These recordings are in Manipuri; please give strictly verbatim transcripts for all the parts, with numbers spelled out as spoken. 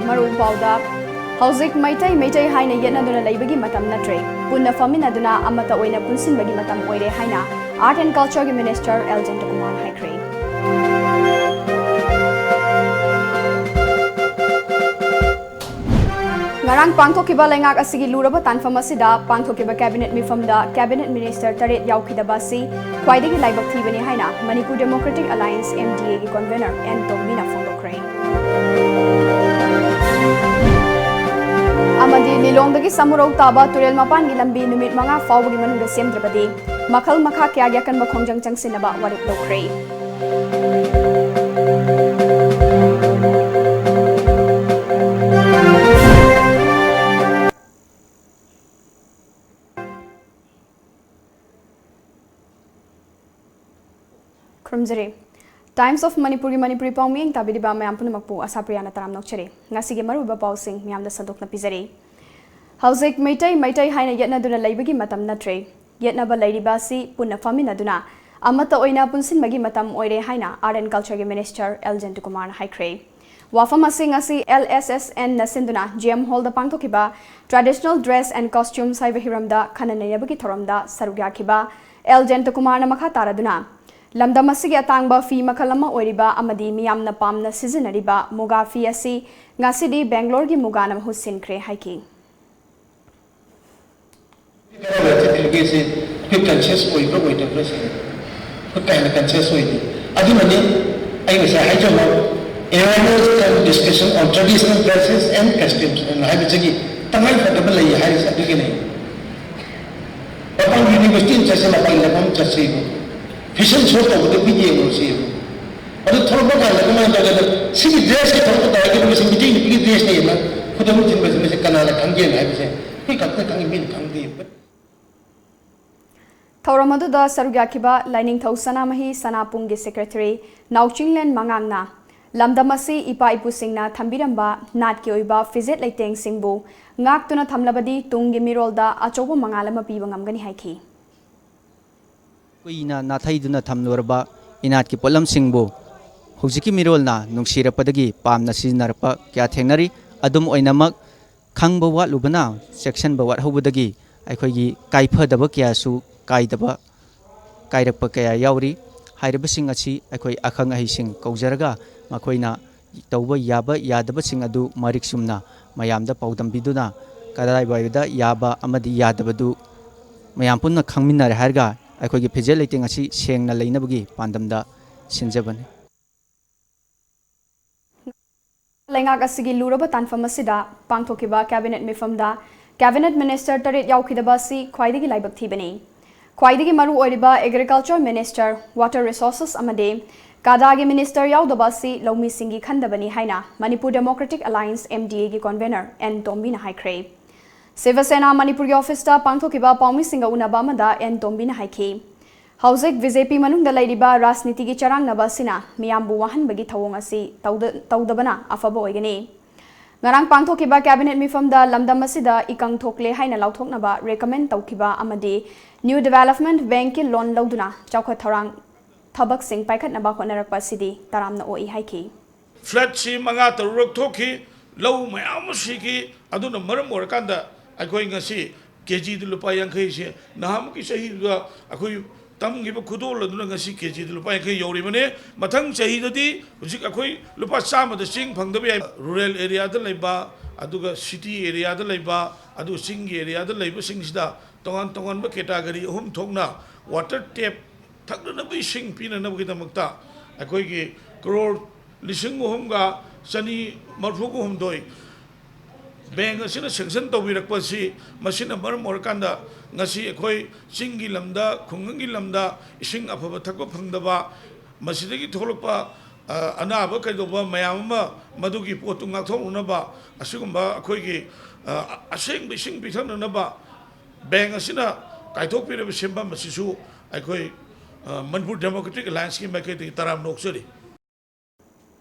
ꯃꯔꯨꯑꯣꯏꯕ ꯄꯥꯎꯗ, ꯍꯧꯖꯤꯛ ꯃꯩꯇꯩ ꯃꯩꯇꯩ ꯍꯥꯏꯅ ꯌꯦꯠꯅꯗꯨꯅ ꯂꯩꯕꯒꯤ ꯃꯇꯝ ꯅꯠꯇ꯭ꯔꯦ, ꯄꯨꯟꯅ ꯐꯝꯃꯤꯟꯅꯗꯨꯅ ꯑꯃꯠꯇ ꯑꯣꯏꯅ ꯄꯨꯟꯁꯤꯟꯕꯒꯤ ꯃꯇꯝ ꯑꯣꯏꯔꯦ ꯍꯥꯏꯅ Art and Culture ꯒꯤ Minister L ꯖꯦꯟꯇꯀꯨꯃꯥꯔꯅ ꯍꯥꯏꯈ꯭ꯔꯦ꯫ ꯉꯔꯥꯡ ꯄꯥꯡꯊꯣꯛꯈꯤꯕ ꯂꯩꯉꯥꯛ ꯑꯁꯤꯒꯤ ꯂꯨꯔꯕ ꯇꯥꯟꯐꯝ ꯑꯁꯤꯗ ꯄꯥꯡꯊꯣꯛꯈꯤꯕ Cabinet ꯃꯤꯐꯝꯗ Cabinet Minister ꯇꯔꯦꯠ ꯌꯥꯎꯈꯤꯗꯕ ꯑꯁꯤ ꯈ꯭ꯋꯥꯏꯗꯒꯤ ꯂꯥꯏꯕꯛ ꯊꯤꯕꯅꯤ ꯍꯥꯏꯅ Manipur Democratic Alliance, M D A ꯒꯤ convenor N ꯇꯣꯝꯕꯤꯅ ꯐꯣꯡꯗꯣꯛꯈ꯭ꯔꯦ꯫ ꯑꯃꯗꯤ ꯂꯤꯂꯣꯡꯗꯒꯤ ꯁꯃꯨꯔꯧ ꯇꯥꯕ ꯇꯨꯔꯦꯜ ꯃꯄꯥꯟꯒꯤ ꯂꯝꯕꯤ ꯅꯨꯃꯤꯠ ꯃꯉꯥ ꯐꯥꯎꯕꯒꯤ ꯃꯅꯨꯡꯗ ꯁꯦꯝꯗ꯭ꯔꯕꯗꯤ ꯃꯈꯜ ꯃꯈꯥ ꯀꯌꯥꯒꯤ ꯑꯀꯟꯕ ꯈꯣꯡꯖꯪ ꯆꯪꯁꯤꯟꯅꯕ ꯋꯥꯔꯦꯞ ꯂꯧꯈ꯭ꯔꯦ꯫ ꯈꯨꯔꯨꯝꯖꯔꯤ꯫ Times of Manipur ꯒꯤ ꯃꯅꯤꯄꯨꯔꯤ ꯄꯥꯎꯃꯤꯌꯦꯡ ꯇꯥꯕꯤꯔꯤꯕ ꯃꯌꯥꯝ ꯄꯨꯝꯅꯃꯛꯄꯨ ꯑꯁꯥꯄ꯭ꯔꯤꯌꯥꯅ ꯇꯔꯥꯝꯅ ꯑꯣꯛꯆꯔꯤ꯫ ꯉꯁꯤꯒꯤ ꯃꯔꯨꯑꯣꯏꯕ ꯄꯥꯎꯁꯤꯡ ꯃꯌꯥꯝꯗ ꯁꯟꯗꯣꯛꯅ ꯄꯤꯖꯔꯤ꯫ ꯍꯧꯖꯤꯛ ꯃꯩꯇꯩ ꯃꯩꯇꯩ ꯍꯥꯏꯅ ꯌꯦꯠꯅꯗꯨꯅ ꯂꯩꯕꯒꯤ ꯃꯇꯝ ꯅꯠꯇ꯭ꯔꯦ꯫ ꯌꯦꯠꯅꯕ ꯂꯩꯔꯤꯕ ꯑꯁꯤ ꯄꯨꯟꯅ ꯐꯝꯃꯤꯟꯅꯗꯨꯅ ꯑꯃꯠꯇ ꯑꯣꯏꯅ ꯄꯨꯟꯁꯤꯟꯕꯒꯤ ꯃꯇꯝ ꯑꯣꯏꯔꯦ ꯍꯥꯏꯅ Art and Culture ꯒꯤ Minister L ꯖꯦꯟꯇꯀꯨꯃꯥꯔꯅ ꯍꯥꯏꯈ꯭ꯔꯦ꯫ ꯋꯥꯐꯝ ꯑꯁꯤ ꯉꯁꯤ L S S N ꯅ ꯁꯤꯟꯗꯨꯅ G M Hall ꯗ ꯄꯥꯡꯊꯣꯛꯈꯤꯕ Traditional Dress and Costumes ꯍꯥꯏꯕ ꯍꯤꯔꯝꯗ ꯈꯟꯅ ꯅꯩꯅꯕꯒꯤ ꯊꯧꯔꯝꯗ ꯁꯔꯨꯛ ꯌꯥꯈꯤꯕ L ꯖꯦꯟꯇꯀꯨꯃꯥꯔꯅ ꯃꯈꯥ ꯇꯥꯔꯗꯨꯅ, ꯂꯝꯗꯝ ꯑꯁꯤꯒꯤ ꯑꯇꯥꯡꯕ ꯐꯤ ꯃꯈꯜ ꯑꯃ ꯑꯣꯏꯔꯤꯕ ꯑꯃꯗꯤ ꯃꯤꯌꯥꯝꯅ ꯄꯥꯝꯅ ꯁꯤꯖꯤꯟꯅꯔꯤꯕ ꯃꯨꯒꯥ ꯐꯤ ꯑꯁꯤ ꯉꯁꯤꯗꯤ ꯕꯦꯡꯒ꯭ꯂꯣꯔꯒꯤ ꯃꯨꯒꯥꯅ ꯃꯍꯨꯠ ꯁꯤꯟꯈ꯭ꯔꯦ ꯍꯥꯏꯈꯤ꯫ ꯀꯔꯝꯕ ꯆꯠꯈ꯭ꯔꯒꯦꯁꯦ ꯑꯩꯈꯣꯏ conscious ꯑꯣꯏꯕ꯭ꯔꯥ ꯑꯣꯏꯗꯕ꯭ꯔꯥ ꯁꯤꯅꯤ꯫ ꯑꯩꯈꯣꯏ ꯀꯥ ꯍꯦꯟꯅ conscious ꯑꯣꯏꯗꯦ꯫ ꯑꯗꯨꯅꯅꯤ ꯑꯩ ꯉꯁꯥꯏ ꯍꯥꯏꯖꯕ awareness and discussion on traditional dresses and costumes ꯍꯥꯏꯅ ꯍꯥꯏꯕꯁꯤꯒꯤ ꯇꯉꯥꯏ ꯐꯗꯕ ꯂꯩ ꯍꯥꯏꯔꯤꯁꯦ ꯑꯗꯨꯒꯤꯅꯤ꯫ ꯃꯄꯥꯟ university ꯑꯃ ꯆꯠꯁꯦ, ꯃꯄꯥꯟ ꯂꯝ ꯑꯃ ꯆꯠꯁꯦꯕ, fashion show ꯇꯧꯕꯗ ꯑꯩꯈꯣꯏ ꯌꯦꯡꯉꯨꯔꯁꯦꯕ꯫ ꯑꯗꯨ ꯊꯣꯛꯂꯛꯄ ꯀꯥꯟꯗ ꯀꯃꯥꯏꯅ ꯇꯧꯒꯦꯗ, ꯁꯤꯒꯤ dress ꯁꯤ ꯊꯣꯛꯂꯛꯄ ꯇꯥꯔꯒꯗꯤ ꯃꯁꯤ ꯃꯤꯇꯩ ꯅꯨꯄꯤꯒꯤ dress ꯅꯦꯅ ꯈꯨꯗꯝ ꯊꯤꯟꯕꯁꯦ ꯃꯁꯤ ꯀꯅꯥꯅ ꯈꯪꯒꯦꯅ ꯍꯥꯏꯕꯁꯦ ꯑꯩꯈꯣꯏ ꯈꯛꯇ ꯈꯪꯉꯤ, ꯃꯤꯅ ꯈꯪꯗꯦ꯫ But ꯊꯧꯔꯝ ꯑꯗꯨꯗ ꯁꯔꯨꯛ ꯌꯥꯈꯤꯕ ꯂꯥꯏꯅꯤꯡꯊꯧ ꯁꯅꯥꯃꯍꯤ ꯁꯅꯥꯄꯨꯡꯒꯤ secretary ꯅꯥꯎꯆꯤꯡꯂꯦꯟ ꯃꯉꯥꯡꯅ ꯂꯝꯗꯝ ꯑꯁꯤ ꯏꯄꯥ ꯏꯄꯨꯁꯤꯡꯅ ꯊꯝꯕꯤꯔꯝꯕ ꯅꯥꯠꯀꯤ ꯑꯣꯏꯕ ꯐꯤꯖꯦꯠ ꯂꯩꯇꯦꯡꯁꯤꯡꯕꯨ ꯉꯥꯛꯇꯨꯅ ꯊꯝꯂꯕꯗꯤ ꯇꯨꯡꯒꯤ ꯃꯤꯔꯣꯜꯗ ꯑꯆꯧꯕ ꯃꯉꯥꯜ ꯑꯃ ꯄꯤꯕ ꯉꯝꯒꯅꯤ ꯍꯥꯏꯈꯤ꯫ ꯀꯨꯏꯅ ꯅꯥꯊꯩꯗꯨꯅ ꯊꯝꯂꯨꯔꯕ ꯏꯅꯥꯠꯀꯤ ꯄꯣꯠꯂꯝꯁꯤꯡꯕꯨ ꯍꯧꯖꯤꯛꯀꯤ ꯃꯤꯔꯣꯜꯅ ꯅꯨꯡꯁꯤꯔꯛꯄꯗꯒꯤ ꯄꯥꯝꯅ ꯁꯤꯖꯤꯟꯅꯔꯛꯄ ꯀꯌꯥ ꯊꯦꯡꯅꯔꯤ꯫ ꯑꯗꯨꯝ ꯑꯣꯏꯅꯃꯛ, ꯈꯪꯕ ꯋꯥꯠꯂꯨꯕꯅ, ꯆꯦꯛꯁꯤꯟꯕ ꯋꯥꯠꯍꯧꯕꯗꯒꯤ ꯑꯩꯈꯣꯏꯒꯤ ꯀꯥꯏꯐꯗꯕ ꯀꯌꯥꯁꯨ ꯀꯥꯏꯗꯕ, ꯀꯥꯏꯔꯛꯄ ꯀꯌꯥ ꯌꯥꯎꯔꯤ꯫ ꯍꯥꯏꯔꯤꯕꯁꯤꯡ ꯑꯁꯤ ꯑꯩꯈꯣꯏ ꯑꯈꯪ ꯑꯍꯩꯁꯤꯡ ꯀꯧꯖꯔꯒ ꯃꯈꯣꯏꯅ ꯇꯧꯕ ꯌꯥꯕ ꯌꯥꯗꯕꯁꯤꯡ ꯑꯗꯨ ꯃꯔꯤꯛ ꯆꯨꯝꯅ ꯃꯌꯥꯝꯗ ꯄꯥꯎꯗꯝꯕꯤꯗꯨꯅ ꯀꯗꯥꯏꯋꯥꯏꯗ ꯌꯥꯕ ꯑꯃꯗꯤ ꯌꯥꯗꯕꯗꯨ ꯃꯌꯥꯝ ꯄꯨꯟꯅ ꯈꯪꯃꯤꯟꯅꯔꯦ ꯍꯥꯏꯔꯒ ꯑꯩꯈꯣꯏꯒꯤ ꯐꯤꯖꯦꯠ ꯂꯩꯇꯦꯡ ꯑꯁꯤ ꯁꯦꯡꯅ ꯂꯩꯅꯕꯒꯤ ꯄꯥꯟꯗꯝꯗ ꯁꯤꯟꯖꯕꯅꯤ꯫ ꯂꯩꯉꯥꯛ ꯑꯁꯤꯒꯤ ꯂꯨꯔꯕ ꯇꯥꯟꯐꯝ ꯑꯁꯤꯗ ꯄꯥꯡꯊꯣꯛꯈꯤꯕ cabinet ꯃꯤꯐꯝꯗ cabinet minister ꯇꯔꯦꯠ ꯌꯥꯎꯈꯤꯗꯕ ꯑꯁꯤ ꯈ꯭ꯋꯥꯏꯗꯒꯤ ꯂꯥꯏꯕꯛ ꯊꯤꯕꯅꯤ꯫ ꯈ꯭ꯋꯥꯏꯗꯒꯤ ꯃꯔꯨ ꯑꯣꯏꯔꯤꯕ agriculture minister, water resources ꯑꯃꯗꯤ ꯀꯥꯗꯥꯒꯤ minister ꯌꯥꯎꯗꯕ ꯑꯁꯤ ꯂꯧꯃꯤꯁꯤꯡꯒꯤ ꯈꯟꯗꯕꯅꯤ ꯍꯥꯏꯅ Manipur Democratic Alliance, M D A ꯒꯤ convener ꯑꯦꯟ ꯇꯣꯝꯕꯤꯅ ꯍꯥꯏꯈ꯭ꯔꯦ꯫ ꯁꯤꯕ ꯁꯦꯅꯥ ꯃꯅꯤꯄꯨꯔꯒꯤ office ꯇ ꯄꯥꯡꯊꯣꯛꯈꯤꯕ ꯄꯥꯎꯃꯤꯁꯤꯡꯒ ꯎꯅꯕ ꯑꯃꯗ ꯑꯦꯟ ꯇꯣꯝꯕꯤꯅ ꯍꯥꯏꯈꯤ, ꯍꯧꯖꯤꯛ B J P ꯃꯅꯨꯡꯗ ꯂꯩꯔꯤꯕ ꯔꯥꯖꯅꯤꯇꯤꯒꯤ ꯆꯔꯥꯡꯅꯕ ꯑꯁꯤꯅ ꯃꯤꯌꯥꯝꯕꯨ ꯋꯥꯍꯟꯕꯒꯤ ꯊꯧꯑꯣꯡ ꯑꯁꯤ ꯇꯧꯗ-, ꯇꯧꯗꯕꯅ ꯑꯐꯕ ꯑꯣꯏꯒꯅꯤ꯫ ꯉꯔꯥꯡ ꯄꯥꯡꯊꯣꯛꯈꯤꯕ cabinet ꯃꯤꯐꯝꯗ ꯂꯝꯗꯝ ꯑꯁꯤꯗ ꯏꯀꯪ ꯊꯣꯛꯂꯦ ꯍꯥꯏꯅ ꯂꯥꯎꯊꯣꯛꯅꯕ recommend ꯇꯧꯈꯤꯕ ꯑꯃꯗꯤ New Development Bank ꯀꯤ loan ꯂꯧꯗꯨꯅ ꯆꯥꯎꯈꯠ ꯊꯧꯔꯥꯡ ꯊꯕꯛꯁꯤꯡ ꯄꯥꯏꯈꯠꯅꯕ ꯍꯣꯠꯅꯔꯛꯄ ꯑꯁꯤꯗꯤ ꯇꯔꯥꯝꯅ ꯑꯣꯛꯏ ꯍꯥꯏꯈꯤ꯫ Flood ꯁꯤ ꯃꯉꯥ ꯇꯔꯨꯛꯔꯛ ꯊꯣꯛꯈꯤ, ꯂꯧ ꯃꯌꯥꯝ ꯑꯃ ꯁꯤꯈꯤ꯫ ꯑꯗꯨꯅ ꯃꯔꯝ ꯑꯣꯏꯔꯀꯥꯟꯗ ꯑꯩꯈꯣꯏ ꯉꯁꯤ KG ꯗ ꯂꯨꯄꯥ ꯌꯥꯡꯈꯩꯁꯦ ꯅꯍꯥꯟꯃꯨꯛꯀꯤ ꯆꯍꯤꯗꯨꯗ ꯑꯩꯈꯣꯏ ꯇꯝꯈꯤꯕ ꯈꯨꯗꯣꯜ ꯑꯗꯨꯅ ꯉꯁꯤ KG ꯗ ꯂꯨꯄꯥ ꯌꯥꯡꯈꯩ ꯌꯧꯔꯤꯕꯅꯤ꯫ ꯃꯊꯪ ꯆꯍꯤꯗꯗꯤ ꯍꯧꯖꯤꯛ ꯑꯩꯈꯣꯏ ꯂꯨꯄꯥ ꯆꯥꯝꯃꯗ ꯆꯦꯡ ꯐꯪꯗꯕ ꯌꯥꯏ꯫ Rural area ꯗ ꯂꯩꯕ, ꯑꯗꯨꯒ city area ꯗ ꯂꯩꯕ, ꯑꯗꯨꯒ ꯆꯤꯡꯒꯤ area ꯗ ꯂꯩꯕꯁꯤꯡꯁꯤꯗ ꯇꯣꯉꯥꯟ ꯇꯣꯉꯥꯟꯕ category ꯑꯍꯨꯝ ꯊꯣꯛꯅ water tap, ꯊꯛꯅꯅꯕ ꯏꯁꯤꯡ ꯄꯤꯅꯅꯕꯒꯤꯗꯃꯛꯇ ꯑꯩꯈꯣꯏꯒꯤ ꯀ꯭ꯔꯣꯔ ꯂꯤꯁꯤꯡ ꯑꯍꯨꯝꯒ ꯆꯅꯤ ꯃꯔꯤꯐꯨ ꯍꯨꯝꯗꯣꯏ bank ꯑꯁꯤꯅ sanction ꯇꯧꯕꯤꯔꯛꯄ ꯑꯁꯤ, ꯃꯁꯤꯅ ꯃꯔꯝ ꯑꯣꯏꯔꯀꯥꯟꯗ ꯉꯁꯤ ꯑꯩꯈꯣꯏ ꯆꯤꯡꯒꯤ ꯂꯝꯗ, ꯈꯨꯡꯒꯪꯒꯤ ꯂꯝꯗ ꯏꯁꯤꯡ ꯑꯐꯕ ꯊꯛꯄ ꯐꯪꯗꯕ, ꯃꯁꯤꯗꯒꯤ ꯊꯣꯛꯂꯛꯄ, ꯑ, ꯑꯅꯥꯕ ꯀꯩꯗꯧꯕ ꯃꯌꯥꯝ ꯑꯃ, ꯃꯗꯨꯒꯤ ꯄꯣꯠꯇꯨ ꯉꯥꯛꯊꯣꯛꯅꯅꯕ, ꯑꯁꯤꯒꯨꯝꯕ ꯑꯩꯈꯣꯏꯒꯤ, ꯑ, ꯑꯁꯦꯡꯕ ꯏꯁꯤꯡ ꯄꯤꯊꯛꯅꯅꯕ bank ꯑꯁꯤꯅ ꯀꯥꯏꯊꯣꯛꯄꯤꯔꯕ ꯁꯦꯟꯐꯝ ꯑꯁꯤꯁꯨ ꯑꯩꯈꯣꯏ, ꯑ, Manipur Democratic Alliance ꯀꯤ ꯃꯥꯏꯀꯩꯗꯒꯤ ꯇꯔꯥꯝꯅ ꯑꯣꯛꯆꯔꯤ꯫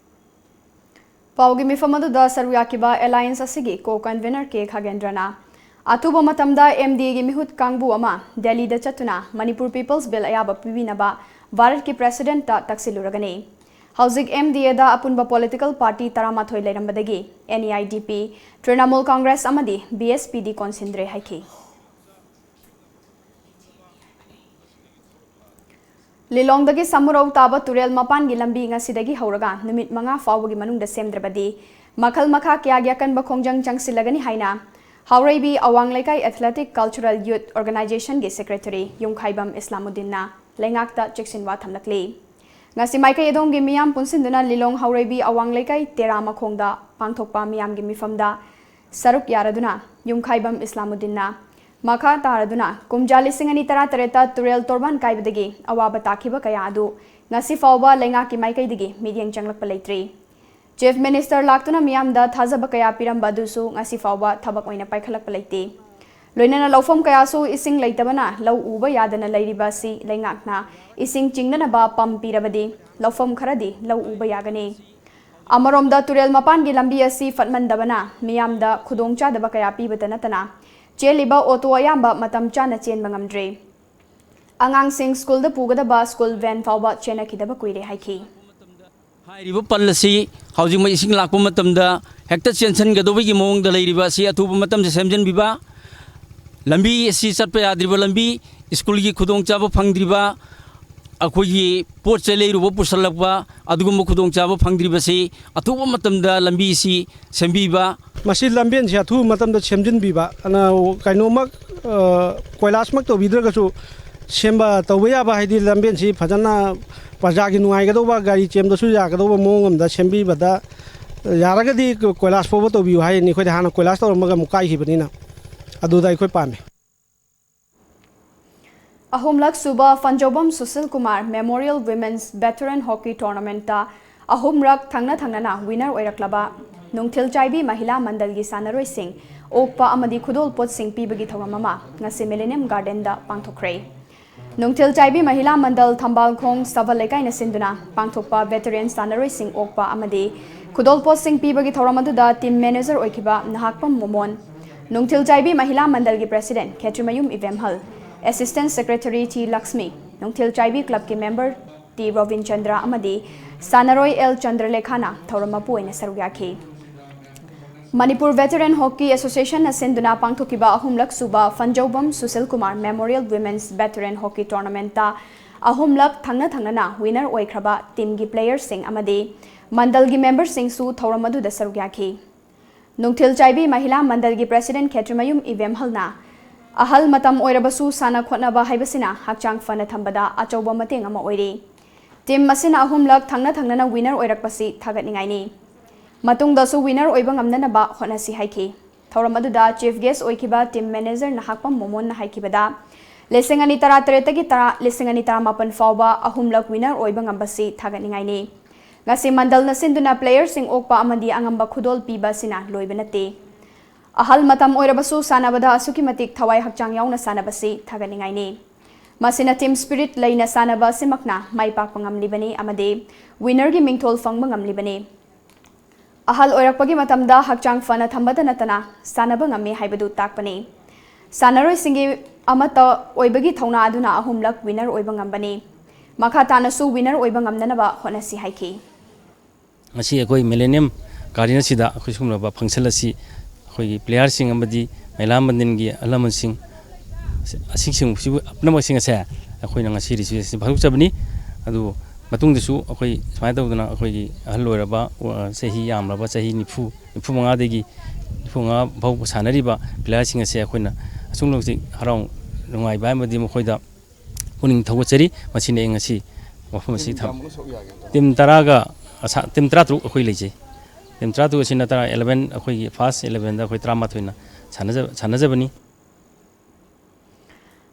ꯄꯥꯎꯒꯤ ꯃꯤꯐꯝ ꯑꯗꯨꯗ ꯁꯔꯨꯛ ꯌꯥꯈꯤꯕ alliance ꯑꯁꯤꯒꯤ co-convener ꯀꯦ ꯈꯥꯒꯦꯟꯗ꯭ꯔꯅ ꯑꯊꯨꯕ ꯃꯇꯝꯗ M D A ꯒꯤ ꯃꯤꯍꯨꯠ ꯀꯥꯡꯕꯨ ꯑꯃ ꯗꯦꯜꯂꯤꯗ ꯆꯠꯇꯨꯅ Manipur People's Bill ꯑꯌꯥꯕ ꯄꯤꯕꯤꯅꯕ ꯚꯥꯔꯠꯀꯤ president ꯇ ꯇꯛꯁꯤꯜꯂꯨꯔꯒꯅꯤ꯫ ꯍꯧꯖꯤꯛ M D A ꯗ ꯑꯄꯨꯟꯕ political party ꯇꯔꯥꯃꯥꯊꯣꯏ ꯂꯩꯔꯝꯕꯗꯒꯤ N E I D P, Trinamool Congress ꯑꯃꯗꯤ B S P ꯗꯤ ꯀꯣꯟꯁꯤꯟꯗ꯭ꯔꯦ ꯍꯥꯏꯈꯤ꯫ ꯂꯤꯂꯣꯡꯗꯒꯤ ꯁꯃꯨꯔꯧ ꯇꯥꯕ ꯇꯨꯔꯦꯜ ꯃꯄꯥꯟꯒꯤ ꯂꯝꯕꯤ ꯉꯁꯤꯗꯒꯤ ꯍꯧꯔꯒ ꯅꯨꯃꯤꯠ ꯃꯉꯥ ꯐꯥꯎꯕꯒꯤ ꯃꯅꯨꯡꯗ ꯁꯦꯝꯗ꯭ꯔꯕꯗꯤ ꯃꯈꯜ ꯃꯈꯥ ꯀꯌꯥꯒꯤ ꯑꯀꯟꯕ ꯈꯣꯡꯖꯪ ꯆꯪꯁꯤꯜꯂꯒꯅꯤ ꯍꯥꯏꯅ ꯍꯥꯎꯔꯩꯕꯤ ꯑꯋꯥꯡ ꯂꯩꯀꯥꯏ Athletic Cultural Youth Organization ꯒꯤ secretary ꯌꯨꯝꯈꯥꯏꯕꯝ ꯏꯁꯂꯥꯃꯨꯗꯤꯟꯅ ꯂꯩꯉꯥꯛꯇ ꯆꯦꯛꯁꯤꯟꯋꯥ ꯊꯝꯂꯛꯂꯤ꯫ ꯉꯁꯤ ꯃꯥꯏꯀꯩ ꯑꯗꯣꯝꯒꯤ ꯃꯤꯌꯥꯝ ꯄꯨꯟꯁꯤꯟꯗꯨꯅ ꯂꯤꯂꯣꯡ ꯍꯥꯎꯔꯩꯕꯤ ꯑꯋꯥꯡ ꯂꯩꯀꯥꯏ ꯇꯦꯔꯥ ꯃꯈꯣꯡꯗ ꯄꯥꯡꯊꯣꯛꯄ ꯃꯤꯌꯥꯝꯒꯤ ꯃꯤꯐꯝꯗ ꯁꯔꯨꯛ ꯌꯥꯔꯗꯨꯅ ꯌꯨꯝꯈꯥꯏꯕꯝ ꯏꯁꯂꯥꯃꯨꯗꯤꯟꯅ ꯃꯈꯥ ꯇꯥꯔꯗꯨꯅ ꯀꯨꯝꯖꯥ ꯂꯤꯁꯤꯡ ꯑꯅꯤ ꯇꯔꯥꯇꯔꯦꯠꯇ ꯇꯨꯔꯦꯜ ꯇꯣꯔꯕꯥꯟ ꯀꯥꯏꯕꯗꯒꯤ ꯑꯋꯥꯕ ꯇꯥꯈꯤꯕ ꯀꯌꯥ ꯑꯗꯨ ꯉꯁꯤ ꯐꯥꯎꯕ ꯂꯩꯉꯥꯛꯀꯤ ꯃꯥꯏꯀꯩꯗꯒꯤ ꯃꯤꯠꯌꯦꯡ ꯆꯪꯂꯛꯄ ꯂꯩꯇ꯭ꯔꯤ꯫ Chief Minister ꯂꯥꯛꯇꯨꯅ ꯃꯤꯌꯥꯝꯗ ꯊꯥꯖꯕ ꯀꯌꯥ ꯄꯤꯔꯝꯕ ꯑꯗꯨꯁꯨ ꯉꯁꯤ ꯐꯥꯎꯕ ꯊꯕꯛ ꯑꯣꯏꯅ ꯄꯥꯏꯈꯠꯂꯛꯄ ꯂꯩꯇꯦ꯫ ꯂꯣꯏꯅꯅ ꯂꯧꯐꯝ ꯀꯌꯥꯁꯨ ꯏꯁꯤꯡ ꯂꯩꯇꯕꯅ ꯂꯧ ꯎꯕ ꯌꯥꯗꯅ ꯂꯩꯔꯤꯕ ꯑꯁꯤ ꯂꯩꯉꯥꯛꯅ ꯏꯁꯤꯡ ꯆꯤꯡꯅꯅꯕ pump ꯄꯤꯔꯕꯗꯤ ꯂꯧꯐꯝ ꯈꯔꯗꯤ ꯂꯧ ꯎꯕ ꯌꯥꯒꯅꯤ꯫ ꯑꯃꯔꯣꯝꯗ ꯇꯨꯔꯦꯜ ꯃꯄꯥꯟꯒꯤ ꯂꯝꯕꯤ ꯑꯁꯤ ꯐꯠꯃꯟꯗꯕꯅ ꯃꯤꯌꯥꯝꯗ ꯈꯨꯗꯣꯡꯆꯥꯗꯕ ꯀꯌꯥ ꯄꯤꯕꯇ ꯅꯠꯇꯅ ꯆꯦꯜꯂꯤꯕ ꯑꯣꯇꯣ ꯑꯌꯥꯝꯕ ꯃꯇꯝ ꯆꯥꯅ ꯆꯦꯟꯕ ꯉꯝꯗ꯭ꯔꯦ꯫ ꯑꯉꯥꯡꯁꯤꯡ ꯁ꯭ꯀꯨꯜꯗ ꯄꯨꯒꯗꯕ ꯁ꯭ꯀꯨꯜ ꯚꯦꯟ ꯐꯥꯎꯕ ꯆꯦꯟꯅꯈꯤꯗꯕ ꯀꯨꯏꯔꯦ ꯍꯥꯏꯈꯤ꯫ ꯍꯥꯏꯔꯤꯕ ꯄꯜ ꯑꯁꯤ ꯍꯧꯖꯤꯛꯃꯛ ꯏꯁꯤꯡ ꯂꯥꯛꯄ ꯃꯇꯝꯗ ꯍꯦꯛꯇ ꯆꯦꯟꯁꯤꯟꯒꯗꯧꯕꯒꯤ ꯃꯑꯣꯡꯗ ꯂꯩꯔꯤꯕ ꯑꯁꯤ ꯑꯊꯨꯕ ꯃꯇꯝꯗ ꯁꯦꯝꯖꯤꯟꯕꯤꯕ, ꯂꯝꯕꯤ ꯑꯁꯤ ꯆꯠꯄ ꯌꯥꯗ꯭ꯔꯤꯕ ꯂꯝꯕꯤ, ꯁ꯭ꯀꯨꯜꯒꯤ ꯈꯨꯗꯣꯡꯆꯥꯕ ꯐꯪꯗ꯭ꯔꯤꯕ, ꯑꯩꯈꯣꯏꯒꯤ ꯄꯣꯠ ꯆꯩ ꯂꯩꯔꯨꯕ ꯄꯨꯁꯜꯂꯛꯄ, ꯑꯗꯨꯒꯨꯝꯕ ꯈꯨꯗꯣꯡꯆꯥꯕ ꯐꯪꯗ꯭ꯔꯤꯕꯁꯤ ꯑꯊꯨꯕ ꯃꯇꯝꯗ ꯂꯝꯕꯤꯁꯤ ꯁꯦꯝꯕꯤꯕ꯫ ꯃꯁꯤ ꯂꯝꯕꯦꯟꯁꯤ ꯑꯊꯨꯕ ꯃꯇꯝꯗ ꯁꯦꯝꯖꯤꯟꯕꯤꯕ, ꯑꯅ-, ꯀꯩꯅꯣꯃꯛ, ꯑ, ꯀꯣꯏꯂꯥꯁꯃꯛ ꯇꯧꯕꯤꯗ꯭ꯔꯒꯁꯨ ꯁꯦꯝꯕ ꯇꯧꯕ ꯌꯥꯕ, ꯍꯥꯏꯗꯤ ꯂꯝꯕꯦꯟꯁꯤ ꯐꯖꯅ ꯄ꯭ꯔꯖꯥꯒꯤ ꯅꯨꯡꯉꯥꯏꯒꯗꯧꯕ, ꯒꯥꯔꯤ ꯆꯦꯟꯕꯁꯨ ꯌꯥꯒꯗꯧꯕ ꯃꯑꯣꯡ ꯑꯃꯗ ꯁꯦꯝꯕꯤꯕꯗ ꯌꯥꯔꯒꯗꯤ ꯀꯣꯏꯂꯥꯁ ꯐꯥꯎꯕ ꯇꯧꯕꯤꯌꯨ ꯍꯥꯏꯅꯤ꯫ ꯑꯩꯈꯣꯏꯗꯤ ꯍꯥꯟꯅ ꯀꯣꯏꯂꯥꯁ ꯇꯧꯔꯝꯃꯒ ꯑꯃꯨꯛ ꯀꯥꯏꯈꯤꯕꯅꯤꯅ ꯑꯗꯨꯗ ꯑꯩꯈꯣꯏ ꯄꯥꯝꯃꯦ꯫ ꯑꯍꯨꯝꯂꯛ ꯁꯨꯕ ꯐꯟꯖꯧꯕꯝ Sushil Kumar Memorial Women's Veteran Hockey Tournamentꯇ ꯑꯍꯨꯝꯔꯛ ꯊꯪꯅ ꯊꯪꯅꯅ winner ꯑꯣꯏꯔꯛꯂꯕ ꯅꯨꯡꯊꯤꯜ ꯆꯥꯏꯕꯤ ꯃꯍꯤꯂꯥ ꯃꯟꯗꯜꯒꯤ ꯁꯥꯟꯅꯔꯣꯏꯁꯤꯡ ꯑꯣꯛꯄ ꯑꯃꯗꯤ ꯈꯨꯗꯣꯜꯄꯣꯠꯁꯤꯡ ꯄꯤꯕꯒꯤ ꯊꯧꯔꯝ ꯑꯃ ꯉꯁꯤ Millennium Gardenꯗ ꯄꯥꯡꯊꯣꯛꯈ꯭ꯔꯦ꯫ ꯅꯨꯡꯊꯤꯜ ꯆꯥꯏꯕꯤ ꯃꯍꯤꯂꯥ ꯃꯟꯗꯜ ꯊꯝꯕꯥꯜꯈꯣꯡ ꯁꯕꯜ ꯂꯩꯀꯥꯏꯅ ꯁꯤꯟꯗꯨꯅ ꯄꯥꯡꯊꯣꯛꯄ veteran ꯁꯥꯟꯅꯔꯣꯏꯁꯤꯡ ꯑꯣꯛꯄ ꯑꯃꯗꯤ ꯈꯨꯗꯣꯜꯄꯣꯠꯁꯤꯡ ꯄꯤꯕꯒꯤ ꯊꯧꯔꯝ ꯑꯗꯨꯗ team manager ꯑꯣꯏꯈꯤꯕ ꯅꯍꯥꯛꯄꯝ ꯃꯣꯃꯣꯟ, ꯅꯨꯡꯊꯤꯜ ꯆꯥꯏꯕꯤ ꯃꯍꯤꯂꯥ ꯃꯟꯗꯜꯒꯤ president ꯈꯦꯇ꯭ꯔꯤꯃꯌꯨꯝ ꯏꯕꯦꯝꯍꯜ, assistant secretary ꯇꯤ ꯂꯛꯁꯃꯤ, ꯅꯨꯡꯊꯤꯜ ꯆꯥꯏꯕꯤ clubꯀꯤ member ꯇꯤ ꯔꯣꯕꯤꯟ ꯆꯟꯗ꯭ꯔ ꯑꯃꯗꯤ ꯁꯥꯟꯅꯔꯣꯏ ꯑꯦꯜ ꯆꯟꯗ꯭ꯔꯂꯦꯈꯥꯅ ꯊꯧꯔꯝ ꯃꯄꯨ ꯑꯣꯏꯅ ꯁꯔꯨꯛ ꯌꯥꯈꯤ꯫ ꯃꯅꯤꯄꯨꯔ ꯚꯦꯇꯔꯦꯟ ꯍꯣꯀꯤ ꯑꯦꯁꯣꯁꯤꯌꯦꯁꯟꯅ ꯁꯤꯟꯗꯨꯅ ꯄꯥꯡꯊꯣꯛꯈꯤꯕ ꯑꯍꯨꯝꯂꯛ ꯁꯨꯕ ꯐꯟꯖꯧꯕꯝ Sushil Kumar memorial women's veteran hockey ꯇꯣꯔꯅꯥꯃꯦꯟꯠꯇ ꯑꯍꯨꯝꯂꯛ ꯊꯪꯅ ꯊꯪꯅꯅ ꯋꯤꯅꯔ ꯑꯣꯏꯈ꯭ꯔꯕ ꯇꯤꯝꯒꯤ ꯄ꯭ꯂꯦꯌꯔꯁꯤꯡ ꯑꯃꯗꯤ ꯃꯟꯗꯜꯒꯤ ꯃꯦꯝꯕꯔꯁꯤꯡꯁꯨ ꯊꯧꯔꯝ ꯑꯗꯨꯗ ꯁꯔꯨꯛ ꯌꯥꯈꯤ꯫ ꯅꯨꯡꯊꯤꯜ ꯆꯥꯏꯕꯤ ꯃꯍꯤꯂꯥ ꯃꯟꯗꯜꯒꯤ ꯄ꯭ꯔꯦꯁꯤꯗꯦꯟꯠ ꯈꯦꯇ꯭ꯔꯤꯃꯌꯨꯝ ꯏꯕꯦꯝꯍꯜꯅ ꯑꯍꯜ ꯃꯇꯝ ꯑꯣꯏꯔꯕꯁꯨ ꯁꯥꯟꯅ ꯈꯣꯠꯅꯕ ꯍꯥꯏꯕꯁꯤꯅ ꯍꯛꯆꯥꯡ ꯐꯅ ꯊꯝꯕꯗ ꯑꯆꯧꯕ ꯃꯇꯦꯡ ꯑꯃ ꯑꯣꯏꯔꯤ꯫ ꯇꯤꯝ ꯑꯁꯤꯅ ꯑꯍꯨꯝꯂꯛ ꯊꯪꯅ ꯊꯪꯅꯅ ꯋꯤꯅꯔ ꯑꯣꯏꯔꯛꯄꯁꯤ ꯊꯥꯒꯠꯅꯤꯡꯉꯥꯏꯅꯤ꯫ ꯃꯇꯨꯡꯗꯁꯨ ꯋꯤꯅꯔ ꯑꯣꯏꯕ ꯉꯝꯅꯅꯕ ꯍꯣꯠꯅꯁꯤ ꯍꯥꯏꯈꯤ꯫ ꯊꯧꯔꯝ ꯑꯗꯨꯗ ꯆꯤꯐ ꯒꯦꯁ꯭ꯠ ꯑꯣꯏꯈꯤꯕ ꯇꯤꯝ ꯃꯦꯅꯦꯖꯔ ꯅꯍꯥꯛꯄꯝ ꯃꯣꯃꯣꯟꯅ ꯍꯥꯏꯈꯤꯕꯗ, ꯂꯤꯁꯤꯡ ꯑꯅꯤ ꯇꯔꯥꯇꯔꯦꯠꯇꯒꯤ ꯇꯔꯥ, ꯂꯤꯁꯤꯡ ꯑꯅꯤ ꯇꯔꯥꯃꯥꯄꯟ ꯐꯥꯎꯕ ꯑꯍꯨꯝꯂꯛ ꯋꯤꯅꯔ ꯑꯣꯏꯕ ꯉꯝꯕꯁꯤ ꯊꯥꯒꯠꯅꯤꯡꯉꯥꯏꯅꯤ꯫ ꯉꯁꯤ ꯃꯟꯗꯜꯅ ꯁꯤꯟꯗꯨꯅ ꯄ꯭ꯂꯦꯌꯔꯁꯤꯡ ꯑꯣꯛꯄ ꯑꯃꯗꯤ ꯑꯉꯝꯕ ꯈꯨꯗꯣꯜ ꯄꯤꯕ ꯑꯁꯤꯅ ꯂꯣꯏꯕ ꯅꯠꯇꯦ꯫ ꯑꯍꯜ ꯃꯇꯝ ꯑꯣꯏꯔꯕꯁꯨ ꯁꯥꯟꯅꯕꯗ ꯑꯁꯨꯛꯀꯤ ꯃꯇꯤꯛ ꯊꯋꯥꯏ ꯍꯛꯆꯥꯡ ꯌꯥꯎꯅ ꯁꯥꯟꯅꯕꯁꯤ ꯊꯥꯒꯠꯅꯤꯡꯉꯥꯏꯅꯤ꯫ ꯃꯁꯤꯅ ꯇꯤꯝ ꯁ꯭ꯄꯤꯔꯤꯠ ꯂꯩꯅ ꯁꯥꯟꯅꯕ ꯑꯁꯤꯃꯛꯅ ꯃꯥꯏ ꯄꯥꯛꯄ ꯉꯝꯂꯤꯕꯅꯤ ꯑꯃꯗꯤ ꯋꯤꯅꯔꯒꯤ ꯃꯤꯡꯊꯣꯜ ꯐꯪꯕ ꯉꯝꯂꯤꯕꯅꯤ꯫ ꯑꯍꯜ ꯑꯣꯏꯔꯛꯄꯒꯤ ꯃꯇꯝꯗ ꯍꯛꯆꯥꯡ ꯐꯅ ꯊꯝꯕꯇ ꯅꯠꯇꯅ ꯁꯥꯟꯅꯕ ꯉꯝꯃꯤ ꯍꯥꯏꯕꯗꯨ ꯇꯥꯛꯄꯅꯤ꯫ ꯁꯥꯟꯅꯔꯣꯏꯁꯤꯡꯒꯤ ꯑꯃꯠꯇ ꯑꯣꯏꯕꯒꯤ ꯊꯧꯅꯥ ꯑꯗꯨꯅ ꯑꯍꯨꯝꯂꯛ ꯋꯤꯅꯔ ꯑꯣꯏꯕ ꯉꯝꯕꯅꯤ꯫ ꯃꯈꯥ ꯇꯥꯅꯁꯨ ꯋꯤꯅꯔ ꯑꯣꯏꯕ ꯉꯝꯅꯅꯕ ꯍꯣꯠꯅꯁꯤ ꯍꯥꯏꯈꯤ꯫ ꯉꯁꯤ ꯑꯩꯈꯣꯏ ꯃꯤꯂꯦꯅꯤꯌꯝ ꯒꯥꯔꯗꯦꯟ ꯑꯁꯤꯗ ꯑꯩꯈꯣꯏ ꯁꯤꯒꯨꯝꯂꯕ ꯐꯪꯁꯟ ꯑꯁꯤ ꯑꯩꯈꯣꯏꯒꯤ ꯄ꯭ꯂꯦꯌꯥꯔꯁꯤꯡ ꯑꯃꯗꯤ ꯃꯍꯤꯂꯥ ꯃꯟꯗꯜꯒꯤ ꯑꯍꯜ ꯂꯃꯟꯁꯤꯡ ꯑꯁꯤꯁꯤꯡ ꯄꯨꯝꯅꯃꯛꯁꯤꯡ ꯑꯁꯦ ꯑꯩꯈꯣꯏꯅ ꯉꯁꯤ ꯔꯤꯁꯤꯞꯁꯟ ꯄꯥꯡꯊꯣꯛꯆꯕꯅꯤ꯫ ꯑꯗꯨꯕꯨ ꯃꯇꯨꯡꯗꯁꯨ ꯑꯩꯈꯣꯏ ꯁꯨꯃꯥꯏꯅ ꯇꯧꯗꯅ ꯑꯩꯈꯣꯏꯒꯤ ꯑꯍꯜ ꯑꯣꯏꯔꯕ, ꯑ, ꯆꯍꯤ ꯌꯥꯝꯂꯕ, ꯆꯍꯤ ꯅꯤꯐꯨ, ꯅꯤꯐꯨ ꯃꯉꯥꯗꯒꯤ ꯅꯤꯐꯨ ꯃꯉꯥ ꯐꯥꯎꯕ ꯁꯥꯟꯅꯔꯤꯕ ꯄ꯭ꯂꯦꯌꯥꯔꯁꯤꯡ ꯑꯁꯦ ꯑꯩꯈꯣꯏꯅ ꯑꯁꯨꯝꯅ ꯍꯧꯖꯤꯛ ꯍꯔꯥꯎ ꯅꯨꯡꯉꯥꯏꯕ ꯑꯃꯗꯤ ꯃꯈꯣꯏꯗ ꯄꯨꯛꯅꯤꯡ ꯊꯧꯒꯠꯆꯔꯤ꯫ ꯃꯁꯤꯅꯤ ꯑꯩ ꯉꯁꯤ ꯋꯥꯐꯝ ꯑꯁꯤ ꯊꯝ-, ꯇꯤꯝ ꯇꯔꯥꯒ, ꯑꯁꯥ-, ꯇꯤꯝ ꯇꯔꯥꯇꯔꯨꯛ ꯑꯩꯈꯣꯏ ꯂꯩꯖꯩ꯫ ꯇꯤꯝ ꯇꯔꯥꯇꯔꯨꯛ ꯑꯁꯤꯅ ꯇꯔꯥ, eleven, ꯑꯩꯈꯣꯏꯒꯤ ꯐꯥꯔꯁ elevenꯗ ꯑꯩꯈꯣꯏ ꯇꯔꯥꯃꯥꯊꯣꯏꯅ ꯁꯥꯟꯅꯖ-, ꯁꯥꯟꯅꯖꯕꯅꯤ꯫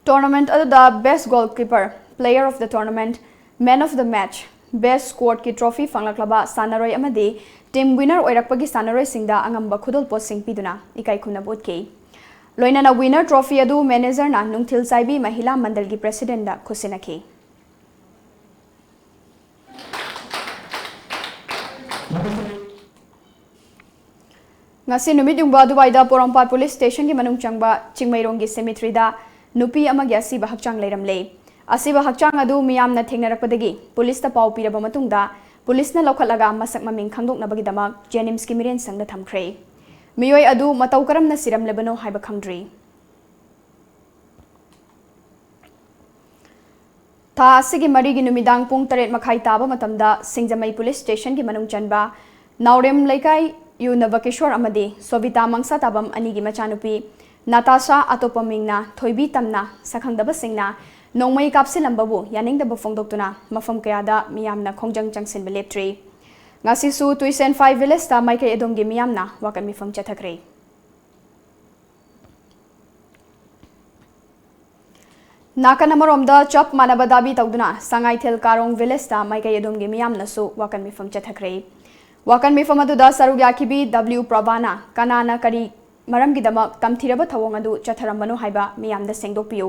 ꯇꯣꯔꯅꯥꯃꯦꯟꯠ ꯑꯗꯨꯗ Best Goalkeeper, Player of the Tournament, Man of the Match, Best Squadꯀꯤ trophy ꯐꯪꯂꯛꯂꯕ ꯁꯥꯟꯅꯔꯣꯏ ꯑꯃꯗꯤ ꯇꯤꯝ ꯋꯤꯅꯔ ꯑꯣꯏꯔꯛꯄꯒꯤ ꯁꯥꯟꯅꯔꯣꯏꯁꯤꯡꯗ ꯑꯉꯝꯕ ꯈꯨꯗꯣꯜꯄꯣꯠꯁꯤꯡ ꯄꯤꯗꯨꯅ ꯏꯀꯥꯏ ꯈꯨꯝꯅꯕ ꯎꯠꯈꯤ꯫ ꯂꯣꯏꯅꯅ ꯋꯤꯅꯔ ꯇ꯭ꯔꯣꯐꯤ ꯑꯗꯨ ꯃꯦꯅꯦꯖꯔꯅ ꯅꯨꯡꯊꯤꯜ ꯆꯥꯏꯕꯤ ꯃꯍꯤꯂꯥ ꯃꯟꯗꯜꯒꯤ ꯄ꯭ꯔꯦꯁꯤꯗꯦꯟꯠꯗ ꯈꯨꯠꯁꯤꯟꯅꯈꯤ꯫ ꯉꯁꯤ ꯅꯨꯃꯤꯠ ꯌꯨꯡꯕ ꯑꯗꯨꯋꯥꯏꯗ ꯄꯣꯔꯣꯝꯄꯥꯠ ꯄꯨꯂꯤꯁ ꯁ꯭ꯇꯦꯁꯟꯒꯤ ꯃꯅꯨꯡ ꯆꯪꯕ ꯆꯤꯡꯃꯩꯔꯣꯡꯒꯤ ꯁꯦꯃꯤꯇ꯭ꯔꯤꯗ ꯅꯨꯄꯤ ꯑꯃꯒꯤ ꯑꯁꯤꯕ ꯍꯛꯆꯥꯡ ꯂꯩꯔꯝꯂꯦ꯫ ꯑꯁꯤꯕ ꯍꯛꯆꯥꯡ ꯑꯗꯨ ꯃꯤꯌꯥꯝꯅ ꯊꯦꯡꯅꯔꯛꯄꯗꯒꯤ ꯄꯨꯂꯤꯁꯇ ꯄꯥꯎ ꯄꯤꯔꯕ ꯃꯇꯨꯡꯗ ꯄꯨꯂꯤꯁꯅ ꯂꯧꯈꯠꯂꯒ ꯃꯁꯛ ꯃꯃꯤꯡ ꯈꯪꯗꯣꯛꯅꯕꯒꯤꯗꯃꯛ ꯖꯦꯅꯤꯝꯁꯀꯤ ꯃꯤꯔꯦꯟꯁꯪꯗ ꯊꯝꯈ꯭ꯔꯦ꯫ ꯃꯤꯑꯣꯏ ꯑꯗꯨ ꯃꯇꯧ ꯀꯔꯝꯅ ꯁꯤꯔꯝꯂꯕꯅꯣ ꯍꯥꯏꯕ ꯈꯪꯗ꯭ꯔꯤ꯫ ꯊꯥ ꯑꯁꯤꯒꯤ ꯃꯔꯤꯒꯤ ꯅꯨꯃꯤꯗꯥꯡ ꯄꯨꯡ ꯇꯔꯦꯠ ꯃꯈꯥꯏ ꯇꯥꯕ ꯃꯇꯝꯗ ꯁꯤꯡꯖꯃꯩ ꯄꯨꯂꯤꯁ ꯁ꯭ꯇꯦꯁꯟꯒꯤ ꯃꯅꯨꯡ ꯆꯟꯕ ꯅꯥꯎꯔꯦꯝ ꯂꯩꯀꯥꯏ ꯌꯨ ꯅꯕꯀꯤꯁꯣꯔ ꯑꯃꯗꯤ ꯁꯣꯕꯤꯇꯥ ꯃꯪꯁꯥꯇꯥꯕꯝ ꯑꯅꯤꯒꯤ ꯃꯆꯥꯅꯨꯄꯤ ꯅꯥꯇꯥꯁꯥ, ꯑꯇꯣꯞꯄ ꯃꯤꯡꯅ ꯊꯣꯏꯕꯤ ꯇꯝꯅ, ꯁꯛꯈꯪꯗꯕꯁꯤꯡꯅ ꯅꯣꯡꯃꯩ ꯀꯥꯞꯁꯤꯜꯂꯝꯕꯕꯨ ꯌꯥꯅꯤꯡꯗꯕ ꯐꯣꯡꯗꯣꯛꯇꯨꯅ ꯃꯐꯝ ꯀꯌꯥꯗ ꯃꯤꯌꯥꯝꯅ ꯈꯣꯡꯖꯪ ꯆꯪꯁꯤꯟꯕ ꯂꯦꯞꯇ꯭ꯔꯤ꯫ ꯉꯁꯤꯁꯨ ꯇꯨꯏꯁꯦꯟ ꯐꯥꯏꯚ ꯚꯤꯂꯦꯖꯇ ꯃꯥꯏꯀꯩ ꯑꯗꯣꯝꯒꯤ ꯃꯤꯌꯥꯝꯅ ꯋꯥꯀꯠ ꯃꯤꯐꯝ ꯆꯠꯊꯈ꯭ꯔꯦ꯫ ꯅꯥꯀꯟ ꯑꯃꯔꯣꯝꯗ ꯆꯞ ꯃꯥꯟꯅꯕ ꯗꯥꯕꯤ ꯇꯧꯗꯨꯅ ꯁꯉꯥꯏꯊꯦꯜ ꯀꯥꯔꯣꯡ ꯚꯤꯂꯦꯖꯇ ꯃꯥꯏꯀꯩ ꯑꯗꯣꯝꯒꯤ ꯃꯤꯌꯥꯝꯅꯁꯨ ꯋꯥꯀꯠ ꯃꯤꯐꯝ ꯆꯠꯊꯈ꯭ꯔꯦ꯫ ꯋꯥꯀꯠ ꯃꯤꯐꯝ ꯑꯗꯨꯗ ꯁꯔꯨꯛ ꯌꯥꯈꯤꯕꯤ ꯗꯕ꯭ꯂꯤꯎ ꯄ꯭ꯔꯚꯥꯅ ꯀꯅꯥꯅ ꯀꯔꯤ ꯃꯔꯝꯒꯤꯗꯃꯛ ꯇꯝꯊꯤꯔꯕ ꯊꯧꯑꯣꯡ ꯑꯗꯨ ꯆꯠꯊꯔꯝꯕꯅꯣ ꯍꯥꯏꯕ ꯃꯤꯌꯥꯝꯗ ꯁꯦꯡꯗꯣꯛꯄꯤꯌꯨ꯫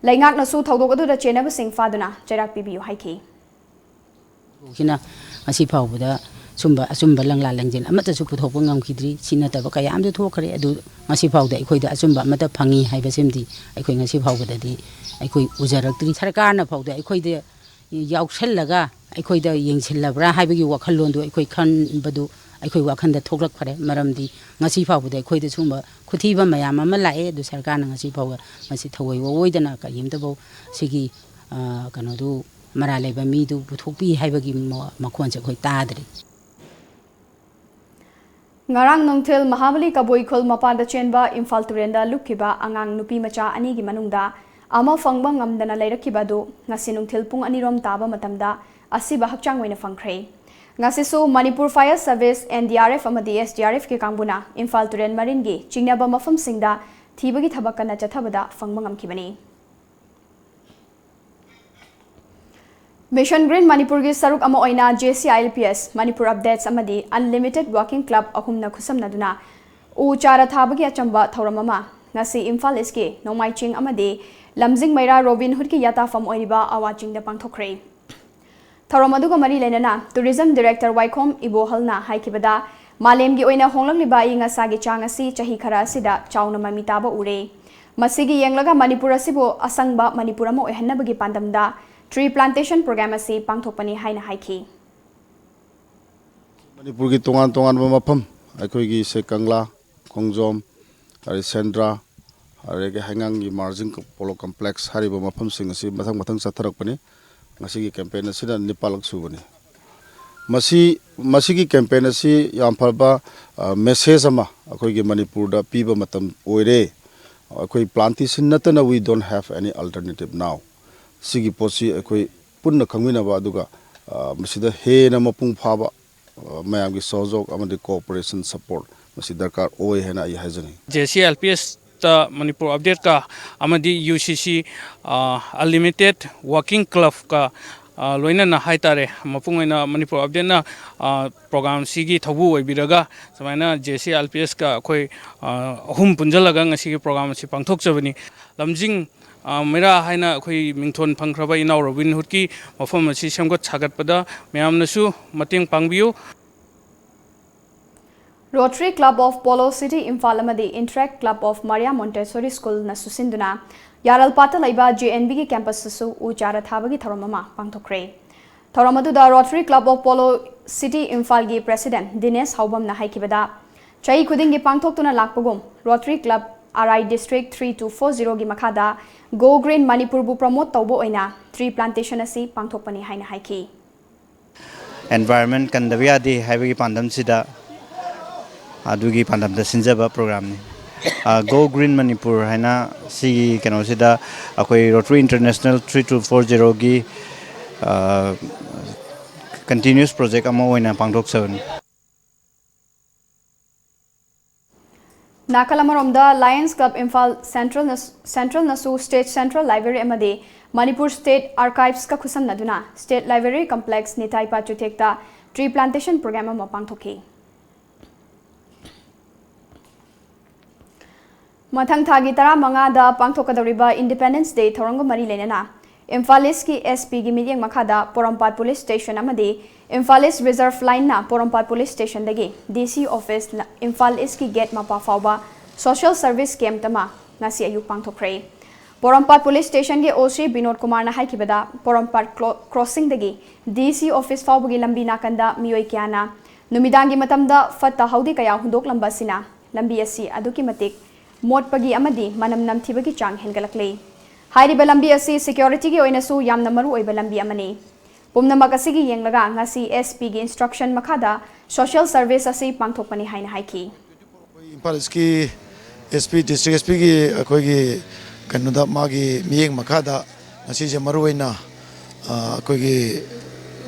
ꯂꯩꯉꯥꯛꯅꯁꯨ ꯊꯧꯗꯣꯛ ꯑꯗꯨꯗ ꯆꯦꯟꯅꯕꯁꯤꯡ ꯐꯥꯗꯨꯅ ꯆꯩꯔꯥꯛ ꯄꯤꯕꯤꯌꯨ ꯍꯥꯏꯈꯤ꯫ ꯁꯤꯅ ꯉꯁꯤ ꯐꯥꯎꯕꯗ ꯁꯨꯝꯕ ꯑꯆꯨꯝꯕ ꯂꯪꯂꯥ ꯂꯪꯖꯦꯜ ꯑꯃꯠꯇꯁꯨ ꯄꯨꯊꯣꯛꯄ ꯉꯝꯈꯤꯗ꯭ꯔꯤ꯫ ꯁꯤ ꯅꯠꯇꯕ ꯀꯌꯥ ꯑꯃꯁꯨ ꯊꯣꯛꯈ꯭ꯔꯦ, ꯑꯗꯨ ꯉꯁꯤ ꯐꯥꯎꯗ ꯑꯩꯈꯣꯏꯗ ꯑꯆꯨꯝꯕ ꯑꯃꯠꯇ ꯐꯪꯉꯤ ꯍꯥꯏꯕꯁꯤꯃꯗꯤ ꯑꯩꯈꯣꯏ ꯉꯁꯤ ꯐꯥꯎꯕꯗꯗꯤ ꯑꯩꯈꯣꯏ ꯎꯖꯔꯛꯇ꯭ꯔꯤ꯫ ꯁꯔꯀꯥꯔꯅ ꯐꯥꯎꯗ ꯑꯩꯈꯣꯏꯗ ꯌꯥꯎꯁꯜꯂꯒ ꯑꯩꯈꯣꯏꯗ ꯌꯦꯡꯁꯤꯜꯂꯕ꯭ꯔꯥ ꯍꯥꯏꯕꯒꯤ ꯋꯥꯈꯜꯂꯣꯟꯗꯨ ꯑꯩꯈꯣꯏ ꯈꯟꯕꯗꯨ ꯑꯩꯈꯣꯏ ꯋꯥꯈꯜꯗ ꯊꯣꯛꯂꯛꯈ꯭ꯔꯦ꯫ ꯃꯔꯝꯗꯤ ꯉꯁꯤ ꯐꯥꯎꯕꯗ ꯑꯩꯈꯣꯏꯗ ꯁꯨꯝꯕ ꯈꯨꯊꯤꯕ ꯃꯌꯥꯝ ꯑꯃ ꯂꯥꯛꯑꯦ, ꯑꯗꯨ ꯁꯔꯀꯥꯔꯅ ꯉꯁꯤ ꯐꯥꯎꯕ ꯃꯁꯤ ꯊꯑꯣꯏ ꯋꯥꯑꯣꯏꯗꯅ ꯀꯔꯤꯝꯇꯐꯥꯎ ꯁꯤꯒꯤ, ꯑ, ꯀꯩꯅꯣꯗꯨ ꯃꯔꯥꯜ ꯂꯩꯕ ꯃꯤꯗꯨ ꯄꯨꯊꯣꯛꯄꯤ ꯍꯥꯏꯕꯒꯤ ꯃ-, ꯃꯈꯣꯟꯁꯦ ꯑꯩꯈꯣꯏ ꯇꯥꯗ꯭ꯔꯤ꯫ ꯉꯔꯥꯡ ꯅꯨꯡꯊꯤꯜ ꯃꯍꯥꯕꯂꯤ ꯀꯕꯨꯏ ꯈꯨꯜ ꯃꯄꯥꯟꯗ ꯆꯦꯟꯕ ꯏꯝꯐꯥꯜ ꯇꯨꯔꯦꯜꯗ ꯂꯨꯞꯈꯤꯕ ꯑꯉꯥꯡ ꯅꯨꯄꯤ ꯃꯆꯥ ꯑꯅꯤꯒꯤ ꯃꯅꯨꯡꯗ ꯑꯃ ꯐꯪꯕ ꯉꯝꯗꯅ ꯂꯩꯔꯛꯈꯤꯕ ꯑꯗꯨ ꯉꯁꯤ ꯅꯨꯡꯊꯤꯜ ꯄꯨꯡ ꯑꯅꯤꯔꯣꯝ ꯇꯥꯕ ꯃꯇꯝꯗ ꯑꯁꯤꯕ ꯍꯛꯆꯥꯡ ꯑꯣꯏꯅ ꯐꯪꯈ꯭ꯔꯦ꯫ ꯉꯁꯤꯁꯨ Manipur Fire service, N D R F ꯑꯃꯗꯤ ꯑꯦꯁ ꯗꯤ ꯑꯥꯔ ꯑꯦꯐꯀꯤ ꯀꯥꯡꯕꯨꯅ ꯏꯝꯐꯥꯜ ꯇꯨꯔꯦꯜ ꯃꯔꯤꯟꯒꯤ ꯆꯤꯡꯅꯕ ꯃꯐꯝꯁꯤꯡꯗ ꯊꯤꯕꯒꯤ ꯊꯕꯛ ꯀꯟꯅ ꯆꯠꯊꯕꯗ ꯐꯪꯕ ꯉꯝꯈꯤꯕꯅꯤ꯫ ꯃꯤꯁꯟ ꯒ꯭ꯔꯤꯟ ꯃꯅꯤꯄꯨꯔꯒꯤ ꯁꯔꯨꯛ ꯑꯃ ꯑꯣꯏꯅ J C I L P S, Manipur updates ꯑꯃꯗꯤ ꯑꯟꯂꯤꯃꯤꯇꯦꯗ ꯋꯥꯀꯤꯡ ꯀ꯭ꯂꯕ ꯑꯍꯨꯝꯅ ꯈꯨꯠꯁꯝꯅꯗꯨꯅ ꯎ ꯆꯥꯔ ꯊꯥꯕꯒꯤ ꯑꯆꯝꯕ ꯊꯧꯔꯝ ꯑꯃ ꯉꯁꯤ ꯏꯝꯐꯥꯜ ꯏꯁꯀꯤ ꯅꯣꯡꯃꯥꯏ ꯆꯤꯡ ꯑꯃꯗꯤ ꯂꯝꯖꯤꯡ ꯃꯩꯔꯥ ꯔꯣꯕꯤꯟ ꯍꯨꯗꯀꯤ ꯌꯥꯇꯥꯐꯝ ꯑꯣꯏꯔꯤꯕ ꯑꯋꯥ ꯆꯤꯡꯗ ꯄꯥꯡꯊꯣꯛꯈ꯭ꯔꯦ꯫ ꯊꯧꯔꯝ ꯑꯗꯨꯒ ꯃꯔꯤ ꯂꯩꯅꯅ ꯇꯨꯔꯤꯖꯝ ꯗꯤꯔꯦꯛꯇꯔ ꯋꯥꯏꯈꯣꯝ ꯏꯕꯣꯍꯜꯅ ꯍꯥꯏꯈꯤꯕꯗ, ꯃꯥꯂꯦꯝꯒꯤ ꯑꯣꯏꯅ ꯍꯣꯡꯂꯛꯂꯤꯕ ꯑꯏꯪ ꯑꯁꯥꯒꯤ ꯆꯥꯡ ꯑꯁꯤ ꯆꯍꯤ ꯈꯔ ꯑꯁꯤꯗ ꯆꯥꯎꯅ ꯃꯃꯤ ꯇꯥꯕ ꯎꯔꯦ꯫ ꯃꯁꯤꯒꯤ ꯌꯦꯡꯂꯒ ꯃꯅꯤꯄꯨꯔ ꯑꯁꯤꯕꯨ ꯑꯁꯪꯕ ꯃꯅꯤꯄꯨꯔ ꯑꯃ ꯑꯣꯏꯍꯟꯅꯕꯒꯤ ꯄꯥꯟꯗꯝꯗ tree plantation program ꯑꯁꯤ ꯄꯥꯡꯊꯣꯛꯄꯅꯤ ꯍꯥꯏꯅ ꯍꯥꯏꯈꯤ꯫ ꯃꯅꯤꯄꯨꯔꯒꯤ ꯇꯣꯉꯥꯟ ꯇꯣꯉꯥꯟꯕ ꯃꯐꯝ, ꯑꯩꯈꯣꯏꯒꯤ ꯁꯦ ꯀꯪꯂꯥ, ꯈꯣꯡꯖꯣꯝ, ꯑꯗꯩ ꯁꯦꯟꯗ꯭ꯔꯥ, ꯑꯗꯒꯤ ꯍꯩꯉꯥꯡꯒꯤ ꯃꯥꯔꯖꯤꯡ ꯄꯣꯂꯣ ꯀꯝꯄ꯭ꯂꯦꯛꯁ ꯍꯥꯏꯔꯤꯕ ꯃꯐꯝꯁꯤꯡ ꯑꯁꯤ ꯃꯊꯪ ꯃꯊꯪ ꯆꯠꯊꯔꯛꯄꯅꯤ꯫ ꯉꯁꯤꯒꯤ ꯀꯦꯝꯄꯦꯟ ꯑꯁꯤꯅ ꯅꯤꯄꯥꯜꯂꯛ ꯁꯨꯕꯅꯤ꯫ ꯃꯁꯤ, ꯃꯁꯤꯒꯤ ꯀꯦꯝꯄꯦꯟ ꯑꯁꯤ ꯌꯥꯝ ꯐꯕ, ꯑ, ꯃꯦꯁꯦꯖ ꯑꯃ ꯑꯩꯈꯣꯏꯒꯤ ꯃꯅꯤꯄꯨꯔꯗ ꯄꯤꯕ ꯃꯇꯝ ꯑꯣꯏꯔꯦ꯫ ꯑꯩꯈꯣꯏ plantation ꯅꯠꯇꯅ we don't have any alternative now꯫ ꯁꯤꯒꯤ ꯄꯣꯠꯁꯤ ꯑꯩꯈꯣꯏ ꯄꯨꯟꯅ ꯈꯪꯃꯤꯟꯅꯕ, ꯑꯗꯨꯒ, ꯑ, ꯃꯁꯤꯗ ꯍꯦꯟꯅ ꯃꯄꯨꯡ ꯐꯥꯕ, ꯑ, ꯃꯌꯥꯝꯒꯤ ꯁꯍꯌꯣꯒ ꯑꯃꯗꯤ cooperation support ꯃꯁꯤ ꯗꯔꯀꯥꯔ ꯑꯣꯏ ꯍꯥꯏꯅ ꯑꯩ ꯍꯥꯏꯖꯅꯤꯡꯏ꯫ J C L P ꯑꯦꯁꯇ Manipur ꯑꯞꯗꯦꯠꯀ ꯑꯃꯗꯤ ꯌꯨ ꯁꯤ ꯁꯤ ꯑꯟꯂꯤꯃꯤꯇꯦꯠ ꯋꯥꯔꯀꯤꯡ ꯀ꯭ꯂꯕꯀ ꯂꯣꯏꯅꯅ ꯍꯥꯏꯇꯥꯔꯦ, ꯃꯄꯨꯡ ꯑꯣꯏꯅ ꯃꯅꯤꯄꯨꯔ ꯑꯞꯗꯦꯠꯅ ꯄ꯭ꯔꯣꯒ꯭ꯔꯥꯝꯁꯤꯒꯤ ꯊꯧꯕꯨ ꯑꯣꯏꯕꯤꯔꯒ ꯁꯨꯃꯥꯏꯅ J C L P ask ꯑꯩꯈꯣꯏ ꯑꯍꯨꯝ ꯄꯨꯟꯁꯤꯜꯂꯒ ꯉꯁꯤꯒꯤ ꯄ꯭ꯔꯣꯒ꯭ꯔꯥꯝ ꯑꯁꯤ ꯄꯥꯡꯊꯣꯛꯆꯕꯅꯤ꯫ ꯂꯝꯖꯤꯡ ꯃꯩꯔꯥ ꯍꯥꯏꯅ ꯑꯩꯈꯣꯏ ꯃꯤꯡꯊꯣꯟ ꯐꯪꯈ꯭ꯔꯕ ꯏꯅꯥꯎ ꯔꯣꯕꯤꯟ ꯍꯨꯗꯀꯤ ꯃꯐꯝ ꯑꯁꯤ ꯁꯦꯝꯒꯠ ꯁꯥꯒꯠꯄꯗ ꯃꯌꯥꯝꯅꯁꯨ ꯃꯇꯦꯡ ꯄꯥꯡꯕꯤꯌꯨ꯫ Rotary Club of Polo City Imphal ꯑꯃꯗꯤ Interact Club of Maria Montessori Schoolꯅ ꯁꯨꯁꯤꯟꯗꯨꯅ ꯌꯥꯔꯜꯄꯥꯠꯇ ꯂꯩꯕ ꯖꯦ ꯑꯦꯟ ꯕꯤꯒꯤ ꯀꯦꯝꯄꯁꯇꯁꯨ ꯎ ꯆꯥꯔꯥ ꯊꯥꯕꯒꯤ ꯊꯧꯔꯝ ꯑꯃ ꯄꯥꯡꯊꯣꯛꯈ꯭ꯔꯦ꯫ ꯊꯧꯔꯝ ꯑꯗꯨꯗ Rotary Club of Polo City ꯏꯝꯐꯥꯜꯒꯤ ꯄ꯭ꯔꯦꯁꯤꯗꯦꯟꯠ ꯗꯤꯅꯦꯁ ꯍꯥꯎꯕꯝꯅ ꯍꯥꯏꯈꯤꯕꯗ, ꯆꯍꯤ ꯈꯨꯗꯤꯡꯒꯤ ꯄꯥꯡꯊꯣꯛꯇꯨꯅ ꯂꯥꯛꯄꯒꯨꯝ Rotary Club R I District three two four zeroꯒꯤ ꯃꯈꯥꯗ Go Green ꯃꯅꯤꯄꯨꯔꯕꯨ ꯄ꯭ꯔꯃꯣꯠ ꯇꯧꯕ ꯑꯣꯏꯅ tree plantation ꯑꯁꯤ ꯄꯥꯡꯊꯣꯛꯄꯅꯤ ꯍꯥꯏꯅ ꯍꯥꯏꯈꯤ꯫ Environment ꯀꯟꯗꯕ ꯌꯥꯗꯦ ꯍꯥꯏꯕꯒꯤ ꯄꯥꯟꯗꯝꯁꯤꯗ ꯑꯗꯨꯒꯤ ꯄꯥꯟꯗꯝꯗ ꯁꯤꯟꯖꯕ ꯄ꯭ꯔꯣꯒ꯭ꯔꯥꯝꯅꯤ꯫ Go Green ꯃꯅꯤꯄꯨꯔ ꯍꯥꯏꯅ ꯁꯤꯒꯤ ꯀꯩꯅꯣꯁꯤꯗ ꯑꯩꯈꯣꯏ Rotary International three two four zeroꯒꯤ continuous project ꯑꯃ ꯑꯣꯏꯅ ꯄꯥꯡꯊꯣꯛꯆꯕꯅꯤ꯫ ꯅꯥꯀꯜ ꯑꯃꯔꯣꯝꯗ Lions Club Imphal Centralꯅ, Centralꯅꯁꯨ State Central Library ꯑꯃꯗꯤ Manipur State Archivesꯀ ꯈꯨꯠꯁꯝꯅꯗꯨꯅ State Library Complex Nitai ꯄꯥꯠ ꯆꯨꯊꯦꯛꯇ tree plantation program ꯑꯃ ꯄꯥꯡꯊꯣꯛꯈꯤ꯫ ꯃꯊꯪ ꯊꯥꯒꯤ ꯇꯔꯥꯃꯉꯥꯗ ꯄꯥꯡꯊꯣꯛꯀꯗꯧꯔꯤꯕ Independence Day ꯊꯧꯔꯝꯒ ꯃꯔꯤ ꯂꯩꯅꯅ ꯏꯝꯐꯥꯜ ꯏꯁꯀꯤ ꯑꯦꯁ ꯄꯤꯒꯤ ꯃꯤꯠꯌꯦꯡ ꯃꯈꯥꯗ ꯄꯣꯔꯣꯝꯄꯥꯠ ꯄꯨꯂꯤꯁ ꯁ꯭ꯇꯦꯁꯟ ꯑꯃꯗꯤ ꯏꯝꯐꯥꯜ ꯏꯁ ꯔꯤꯖꯔꯚ ꯂꯥꯏꯟꯅ ꯄꯣꯔꯣꯝꯄꯥꯠ ꯄꯨꯂꯤꯁ ꯁ꯭ꯇꯦꯁꯟꯗꯒꯤ ꯗꯤ ꯁꯤ ꯑꯣꯐꯤꯁ ꯏꯝꯐꯥꯜ ꯏꯁꯀꯤ ꯒꯦꯠ ꯃꯄꯥ ꯐꯥꯎꯕ social service camp ꯑꯃ ꯉꯁꯤ ꯑꯌꯨꯛ ꯄꯥꯡꯊꯣꯛꯈ꯭ꯔꯦ꯫ ꯄꯣꯔꯣꯝꯄꯥꯠ ꯄꯨꯂꯤꯁ ꯁ꯭ꯇꯦꯁꯟꯒꯤ ꯑꯣ ꯁꯤ ꯕꯤꯅꯣꯗ ꯀꯨꯃꯥꯔꯅ ꯍꯥꯏꯈꯤꯕꯗ, ꯄꯣꯔꯣꯝꯄꯥꯠ ꯀ꯭ꯂꯣ-, ꯀ꯭ꯔꯣꯁꯤꯡꯗꯒꯤ ꯗꯤ ꯁꯤ ꯑꯣꯐꯤꯁ ꯐꯥꯎꯕꯒꯤ ꯂꯝꯕꯤ ꯅꯥꯀꯟꯗ ꯃꯤꯑꯣꯏ ꯀꯌꯥꯅ ꯅꯨꯃꯤꯗꯥꯡꯒꯤ ꯃꯇꯝꯗ ꯐꯠꯇ ꯍꯥꯎꯗꯤ ꯀꯌꯥ ꯍꯨꯟꯗꯣꯛꯂꯝꯕ ꯑꯁꯤꯅ ꯂꯝꯕꯤ ꯑꯁꯤ ꯑꯗꯨꯛꯀꯤ ꯃꯇꯤꯛ ꯃꯣꯠꯄꯒꯤ ꯑꯃꯗꯤ ꯃꯅꯝ ꯅꯝꯊꯤꯕꯒꯤ ꯆꯥꯡ ꯍꯦꯟꯒꯠꯂꯛꯂꯤ꯫ ꯍꯥꯏꯔꯤꯕ ꯂꯝꯕꯤ ꯑꯁꯤ ꯁꯦꯀ꯭ꯌꯨꯔꯤꯇꯤꯒꯤ ꯑꯣꯏꯅꯁꯨ ꯌꯥꯝꯅ ꯃꯔꯨ ꯑꯣꯏꯕ ꯂꯝꯕꯤ ꯑꯃꯅꯤ꯫ ꯄꯨꯝꯅꯃꯛ ꯑꯁꯤꯒꯤ ꯌꯦꯡꯂꯒ ꯉꯁꯤ ꯑꯦꯁ ꯄꯤꯒꯤ ꯏꯟꯁꯇ꯭ꯔꯛꯁꯟ ꯃꯈꯥꯗ ꯁꯣꯁꯤꯌꯦꯜ ꯁꯔꯚꯤꯁ ꯑꯁꯤ ꯄꯥꯡꯊꯣꯛꯄꯅꯤ ꯍꯥꯏꯅ ꯍꯥꯏꯈꯤ꯫ ꯑꯩꯈꯣꯏ ꯏꯝꯐꯥꯜ ꯏꯁꯀꯤ ꯑꯦꯁ ꯄꯤ, ꯗꯤꯁꯇ꯭ꯔꯤꯛ ꯑꯦꯁ ꯄꯤꯒꯤ ꯑꯩꯈꯣꯏꯒꯤ ꯀꯩꯅꯣꯗ, ꯃꯥꯒꯤ ꯃꯤꯠꯌꯦꯡ ꯃꯈꯥꯗ ꯉꯁꯤꯁꯦ ꯃꯔꯨꯑꯣꯏꯅ, ꯑ, ꯑꯩꯈꯣꯏꯒꯤ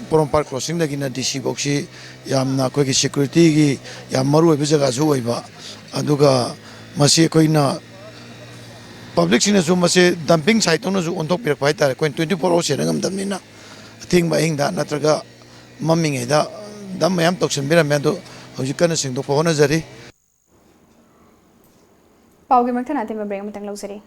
ꯄꯣꯔꯣꯝꯄꯥꯠ ꯀ꯭ꯔꯣꯁꯤꯡꯗꯒꯤꯅ ꯗꯤ ꯁꯤ ꯐꯥꯎꯁꯤ ꯌꯥꯝꯅ ꯑꯩꯈꯣꯏꯒꯤ ꯁꯦꯀ꯭ꯌꯨꯔꯤꯇꯤꯒꯤ ꯌꯥꯝ ꯃꯔꯨꯑꯣꯏꯕ ꯖꯒꯥꯁꯨ ꯑꯣꯏꯕ, ꯑꯗꯨꯒ ꯃꯁꯤ ꯑꯩꯈꯣꯏꯅ ꯄꯕ꯭ꯂꯤꯛꯁꯤꯡꯅꯁꯨ ꯃꯁꯤ ꯗꯝꯄꯤꯡ ꯁꯥꯏꯠ ꯇꯧꯅꯁꯨ ꯑꯣꯟꯊꯣꯛꯄꯤꯔꯛꯄ ꯍꯥꯏꯇꯥꯔꯦ꯫ ꯑꯩꯈꯣꯏꯅ ꯇ꯭ꯋꯦꯟꯇꯤ ꯐꯣꯔ ꯑꯋꯥꯔ ꯁꯦꯟꯅ ꯉꯝꯗꯕꯅꯤꯅ, ꯑꯊꯦꯡꯕ ꯑꯍꯤꯡꯗ ꯅꯠꯇ꯭ꯔꯒ ꯃꯝꯃꯤꯉꯩꯗ ꯗꯝ ꯃꯌꯥꯝ ꯇꯧꯁꯤꯟꯕꯤꯔꯝꯃꯦ꯫ ꯑꯗꯣ ꯍꯧꯖꯤꯛ ꯀꯟꯅ ꯁꯦꯡꯗꯣꯛꯄ ꯍꯣꯠꯅꯖꯔꯤ꯫ ꯄꯥꯎꯒꯤ ꯃꯊꯪ ꯑꯇꯦꯟꯕ ꯕ꯭ꯔꯦꯛ ꯑꯃꯇꯪ ꯂꯧꯖꯔꯤ꯫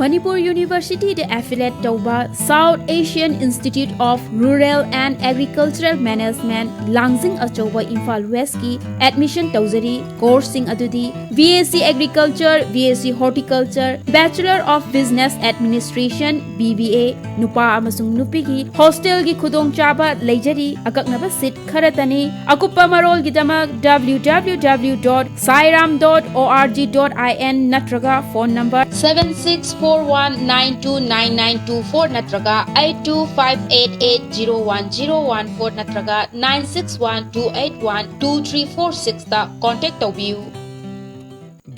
ꯃꯅꯤꯄꯨꯔ ꯌꯨꯅꯤꯚꯔꯁꯤꯇꯤꯗ ꯑꯦꯐꯤꯂꯦꯠ ꯇꯧꯕ South Asian Institute of Rural and Agricultural Management, ꯂꯥꯡꯖꯤꯡ ꯑꯆꯧꯕ, ꯏꯝꯐꯥꯜ ꯋꯦꯁꯀꯤ ꯑꯦꯗꯃꯤꯁꯟ ꯇꯧꯖꯔꯤ꯫ ꯀꯣꯔꯁꯁꯤꯡ ꯑꯗꯨꯗꯤ B S C Agriculture, B S C Horticulture, Bachelor of Business Administration, B B A, ꯅꯨꯄꯥ ꯑꯃꯁꯨꯡ ꯅꯨꯄꯤꯒꯤ ꯍꯣꯁꯇꯦꯜꯒꯤ ꯈꯨꯗꯣꯡꯆꯥꯕ ꯂꯩꯖꯔꯤ꯫ ꯑꯀꯛꯅꯕ ꯁꯤꯠ ꯈꯔꯇꯅꯤ꯫ ꯑꯀꯨꯞꯄ ꯃꯔꯣꯜꯒꯤꯗꯃꯛ W W W dot sairam dot org dot in ꯅꯠꯇ꯭ꯔꯒ phone number seven six four one nine two nine nine two four ꯅꯠꯇ꯭ꯔꯒ eight two five eight eight zero one zero one four ꯅꯠꯇ꯭ꯔꯒ nine six one two eight one two three four six ꯇ ꯀꯣꯟꯇꯦꯛ ꯇꯧꯕꯤꯌꯨ꯫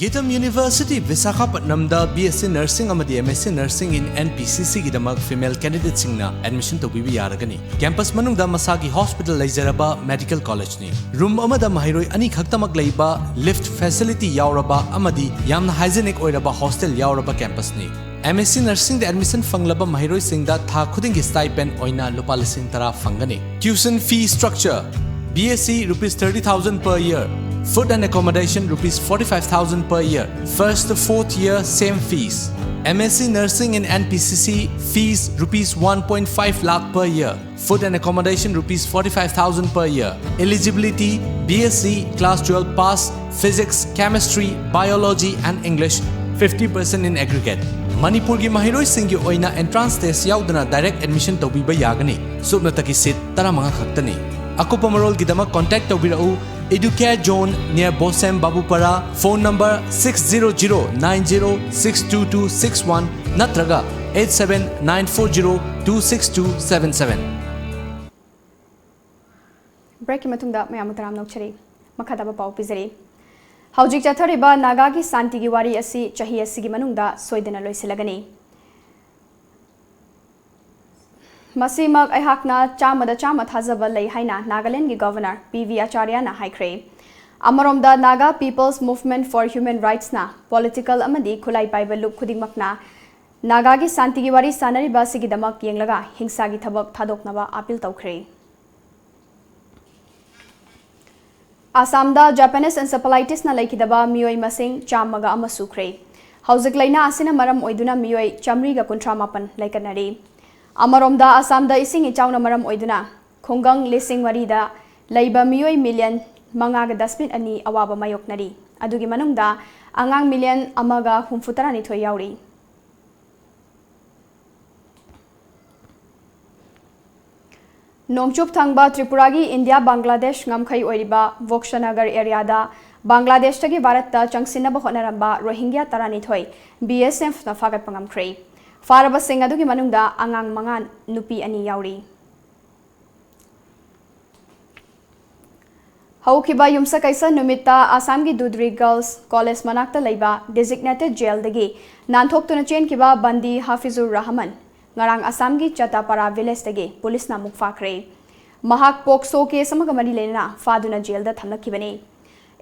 ꯒꯤꯇꯝ university ꯕꯤꯁꯥꯈꯥꯄꯠꯅꯝꯗ B S C Nursing ꯑꯃꯗꯤ M S C Nursing in N P C C ꯒꯤꯗꯃꯛ female candidateꯁꯤꯡꯅ admission ꯇꯧꯕꯤꯕ ꯌꯥꯔꯒꯅꯤ꯫ Campus ꯃꯅꯨꯡꯗ ꯃꯁꯥꯒꯤ hospital ꯂꯩꯖꯔꯕ medical collegeꯅꯤ꯫ Room ꯑꯃꯗ ꯃꯍꯩꯔꯣꯏ ꯑꯅꯤ ꯈꯛꯇꯃꯛ ꯂꯩꯕ, lift facility ꯌꯥꯎꯔꯕ ꯑꯃꯗꯤ ꯌꯥꯝꯅ hygienic ꯑꯣꯏꯔꯕ hostel ꯌꯥꯎꯔꯕ campusꯅꯤ꯫ M S C Nursingꯗ admission ꯐꯪꯂꯕ ꯃꯍꯩꯔꯣꯏꯁꯤꯡꯗ ꯊꯥ ꯈꯨꯗꯤꯡꯒꯤ stipend ꯑꯣꯏꯅ ꯂꯨꯄꯥ ꯂꯤꯁꯤꯡ ꯇꯔꯥ ꯐꯪꯒꯅꯤ꯫ Tuition fee structure: B S C rupees thirty thousand per year, food and accommodation rupees forty-five thousand per year, first to fourth year same fees. M S C Nursing in N P C C fees rupees one point five lakh per year, food and accommodation rupees forty-five thousand per year. Eligibility: B S C, class twelve pass, physics, chemistry, biology and English. fifty percent in aggregate. ꯃꯅꯤꯄꯨꯔꯒꯤ ꯃꯍꯩꯔꯣꯏꯁꯤꯡꯒꯤ ꯑꯣꯏꯅ entrance test ꯌꯥꯎꯗꯅ direct admission ꯇꯧꯕꯤꯕ ꯌꯥꯒꯅꯤ꯫ ꯁꯨꯞꯅꯇꯒꯤ seat ꯇꯔꯥꯃꯉꯥ ꯈꯛꯇꯅꯤ꯫ ꯑꯀꯨꯞꯄ ꯃꯔꯣꯜꯒꯤꯗꯃꯛ contact ꯇꯧꯕꯤꯔꯛꯎ꯫ Educare Zone near Bosem Babupara, phone number six zero zero nine zero six two two six one ꯅꯠꯇ꯭ꯔꯒ eight seven nine four zero two six two seven seven꯫ Breakꯀꯤ ꯃꯇꯨꯡꯗ ꯃꯌꯥꯝꯕꯨ ꯇꯔꯥꯝꯅ ꯑꯣꯛꯆꯔꯤ꯫ ꯃꯈꯥ ꯇꯥꯕ ꯄꯥꯎ ꯄꯤꯖꯔꯤ꯫ ꯍꯧꯖꯤꯛ ꯆꯠꯊꯔꯤꯕ ꯅꯥꯒꯥꯒꯤ ꯁꯥꯟꯇꯤꯒꯤ ꯋꯥꯔꯤ ꯑꯁꯤ ꯆꯍꯤ ꯑꯁꯤꯒꯤ ꯃꯅꯨꯡꯗ ꯁꯣꯏꯗꯅ ꯂꯣꯏꯁꯤꯜꯂꯒꯅꯤ꯫ ꯃꯁꯤꯃꯛ ꯑꯩꯍꯥꯛꯅ ꯆꯥꯝꯃꯗ ꯆꯥꯝꯃ ꯊꯥꯖꯕ ꯂꯩ ꯍꯥꯏꯅ ꯅꯥꯒꯥꯂꯦꯟꯗꯒꯤ Governor ꯄꯤ ꯚꯤ ꯑꯆꯥꯔꯌꯥꯅ ꯍꯥꯏꯈ꯭ꯔꯦ꯫ ꯑꯃꯔꯣꯝꯗ, Naga People's Movement for Human Rightsꯅ political ꯑꯃꯗꯤ ꯈꯨꯠꯂꯥꯏ ꯄꯥꯏꯕ ꯂꯨꯞ ꯈꯨꯗꯤꯡꯃꯛꯅ ꯅꯥꯒꯥꯒꯤ ꯁꯥꯟꯇꯤꯒꯤ ꯋꯥꯔꯤ ꯁꯥꯟꯅꯔꯤꯕ ꯑꯁꯤꯒꯤꯗꯃꯛ ꯌꯦꯡꯂꯒ ꯍꯤꯡꯁꯥꯒꯤ ꯊꯕꯛ ꯊꯥꯗꯣꯛꯅꯕ appeal ꯇꯧꯈ꯭ꯔꯦ꯫ ꯑꯁꯥꯝꯗ Japanese encephalitisꯅ ꯂꯩꯈꯤꯗꯕ ꯃꯤꯑꯣꯏ ꯃꯁꯤꯡ ꯆꯥꯝꯃꯒ ꯑꯃ ꯁꯨꯈ꯭ꯔꯦ꯫ ꯍꯧꯖꯤꯛ ꯂꯩꯅꯥ ꯑꯁꯤꯅ ꯃꯔꯝ ꯑꯣꯏꯗꯨꯅ ꯃꯤꯑꯣꯏ ꯆꯥꯃꯔꯤꯒ ꯀꯨꯟꯊ꯭ꯔꯥ ꯃꯥꯄꯟ ꯂꯩꯀꯠꯅꯔꯤ꯫ ꯑꯃꯔꯣꯝꯗ, ꯑꯁꯥꯝꯗ ꯏꯁꯤꯡ ꯏꯆꯥꯎꯅ ꯃꯔꯝ ꯑꯣꯏꯗꯨꯅ ꯈꯨꯡꯒꯪ ꯂꯤꯁꯤꯡ ꯃꯔꯤꯗ ꯂꯩꯕ ꯃꯤꯑꯣꯏ million ꯃꯉꯥꯒ ꯗꯁꯃꯤꯛ ꯑꯅꯤ ꯑꯋꯥꯕ ꯃꯥꯌꯣꯛꯅꯔꯤ꯫ ꯑꯗꯨꯒꯤ ꯃꯅꯨꯡꯗ ꯑꯉꯥꯡ million ꯑꯃꯒ ꯍꯨꯝꯐꯨ ꯇꯔꯥꯅꯤꯊꯣꯏ ꯌꯥꯎꯔꯤ꯫ ꯅꯣꯡꯆꯨꯞ ꯊꯪꯕ ꯇ꯭ꯔꯤꯄꯨꯔꯥꯒꯤ ꯏꯟꯗꯤꯌꯥ ꯕꯪꯒ꯭ꯂꯥꯗꯦꯁ ꯉꯝꯈꯩ ꯑꯣꯏꯔꯤꯕ ꯕꯣꯛꯁꯅꯒꯔ areaꯗ ꯕꯪꯒ꯭ꯂꯥꯗꯦꯁꯇꯒꯤ ꯚꯥꯔꯠꯇ ꯆꯪꯁꯤꯟꯅꯕ ꯍꯣꯠꯅꯔꯝꯕ ꯔꯣꯍꯤꯡꯒ꯭ꯌꯥ ꯇꯔꯥꯅꯤꯊꯣꯏ BSFꯅ ꯐꯥꯒꯠꯄ ꯉꯝꯈ꯭ꯔꯦ꯫ ꯐꯥꯔꯕꯁꯤꯡ ꯑꯗꯨꯒꯤ ꯃꯅꯨꯡꯗ ꯑꯉꯥꯡ ꯃꯉꯥ, ꯅꯨꯄꯤ ꯑꯅꯤ ꯌꯥꯎꯔꯤ꯫ ꯍꯧꯈꯤꯕ ꯌꯨꯝꯁꯀꯩꯁ ꯅꯨꯃꯤꯠꯇ ꯑꯁꯥꯝꯒꯤ ꯗꯨꯗ꯭ꯔꯤ Girls College ꯃꯅꯥꯛꯇ ꯂꯩꯕ designated jailꯗꯒꯤ ꯅꯥꯟꯊꯣꯛꯇꯨꯅ ꯆꯦꯟꯈꯤꯕ ꯕꯟꯗꯤ ꯍꯥꯐꯤꯖꯨꯔ ꯔꯍꯃꯟ ꯉꯔꯥꯡ ꯑꯁꯥꯝꯒꯤ ꯆꯇꯥꯄꯥꯔꯥ villageꯇꯒꯤ ꯄꯨꯂꯤꯁꯅ ꯑꯃꯨꯛ ꯐꯥꯈ꯭ꯔꯦ꯫ ꯃꯍꯥꯛ POCSO case ꯑꯃꯒ ꯃꯔꯤ ꯂꯩꯅꯅ ꯐꯥꯗꯨꯅ jailꯗ ꯊꯝꯂꯛꯈꯤꯕꯅꯤ꯫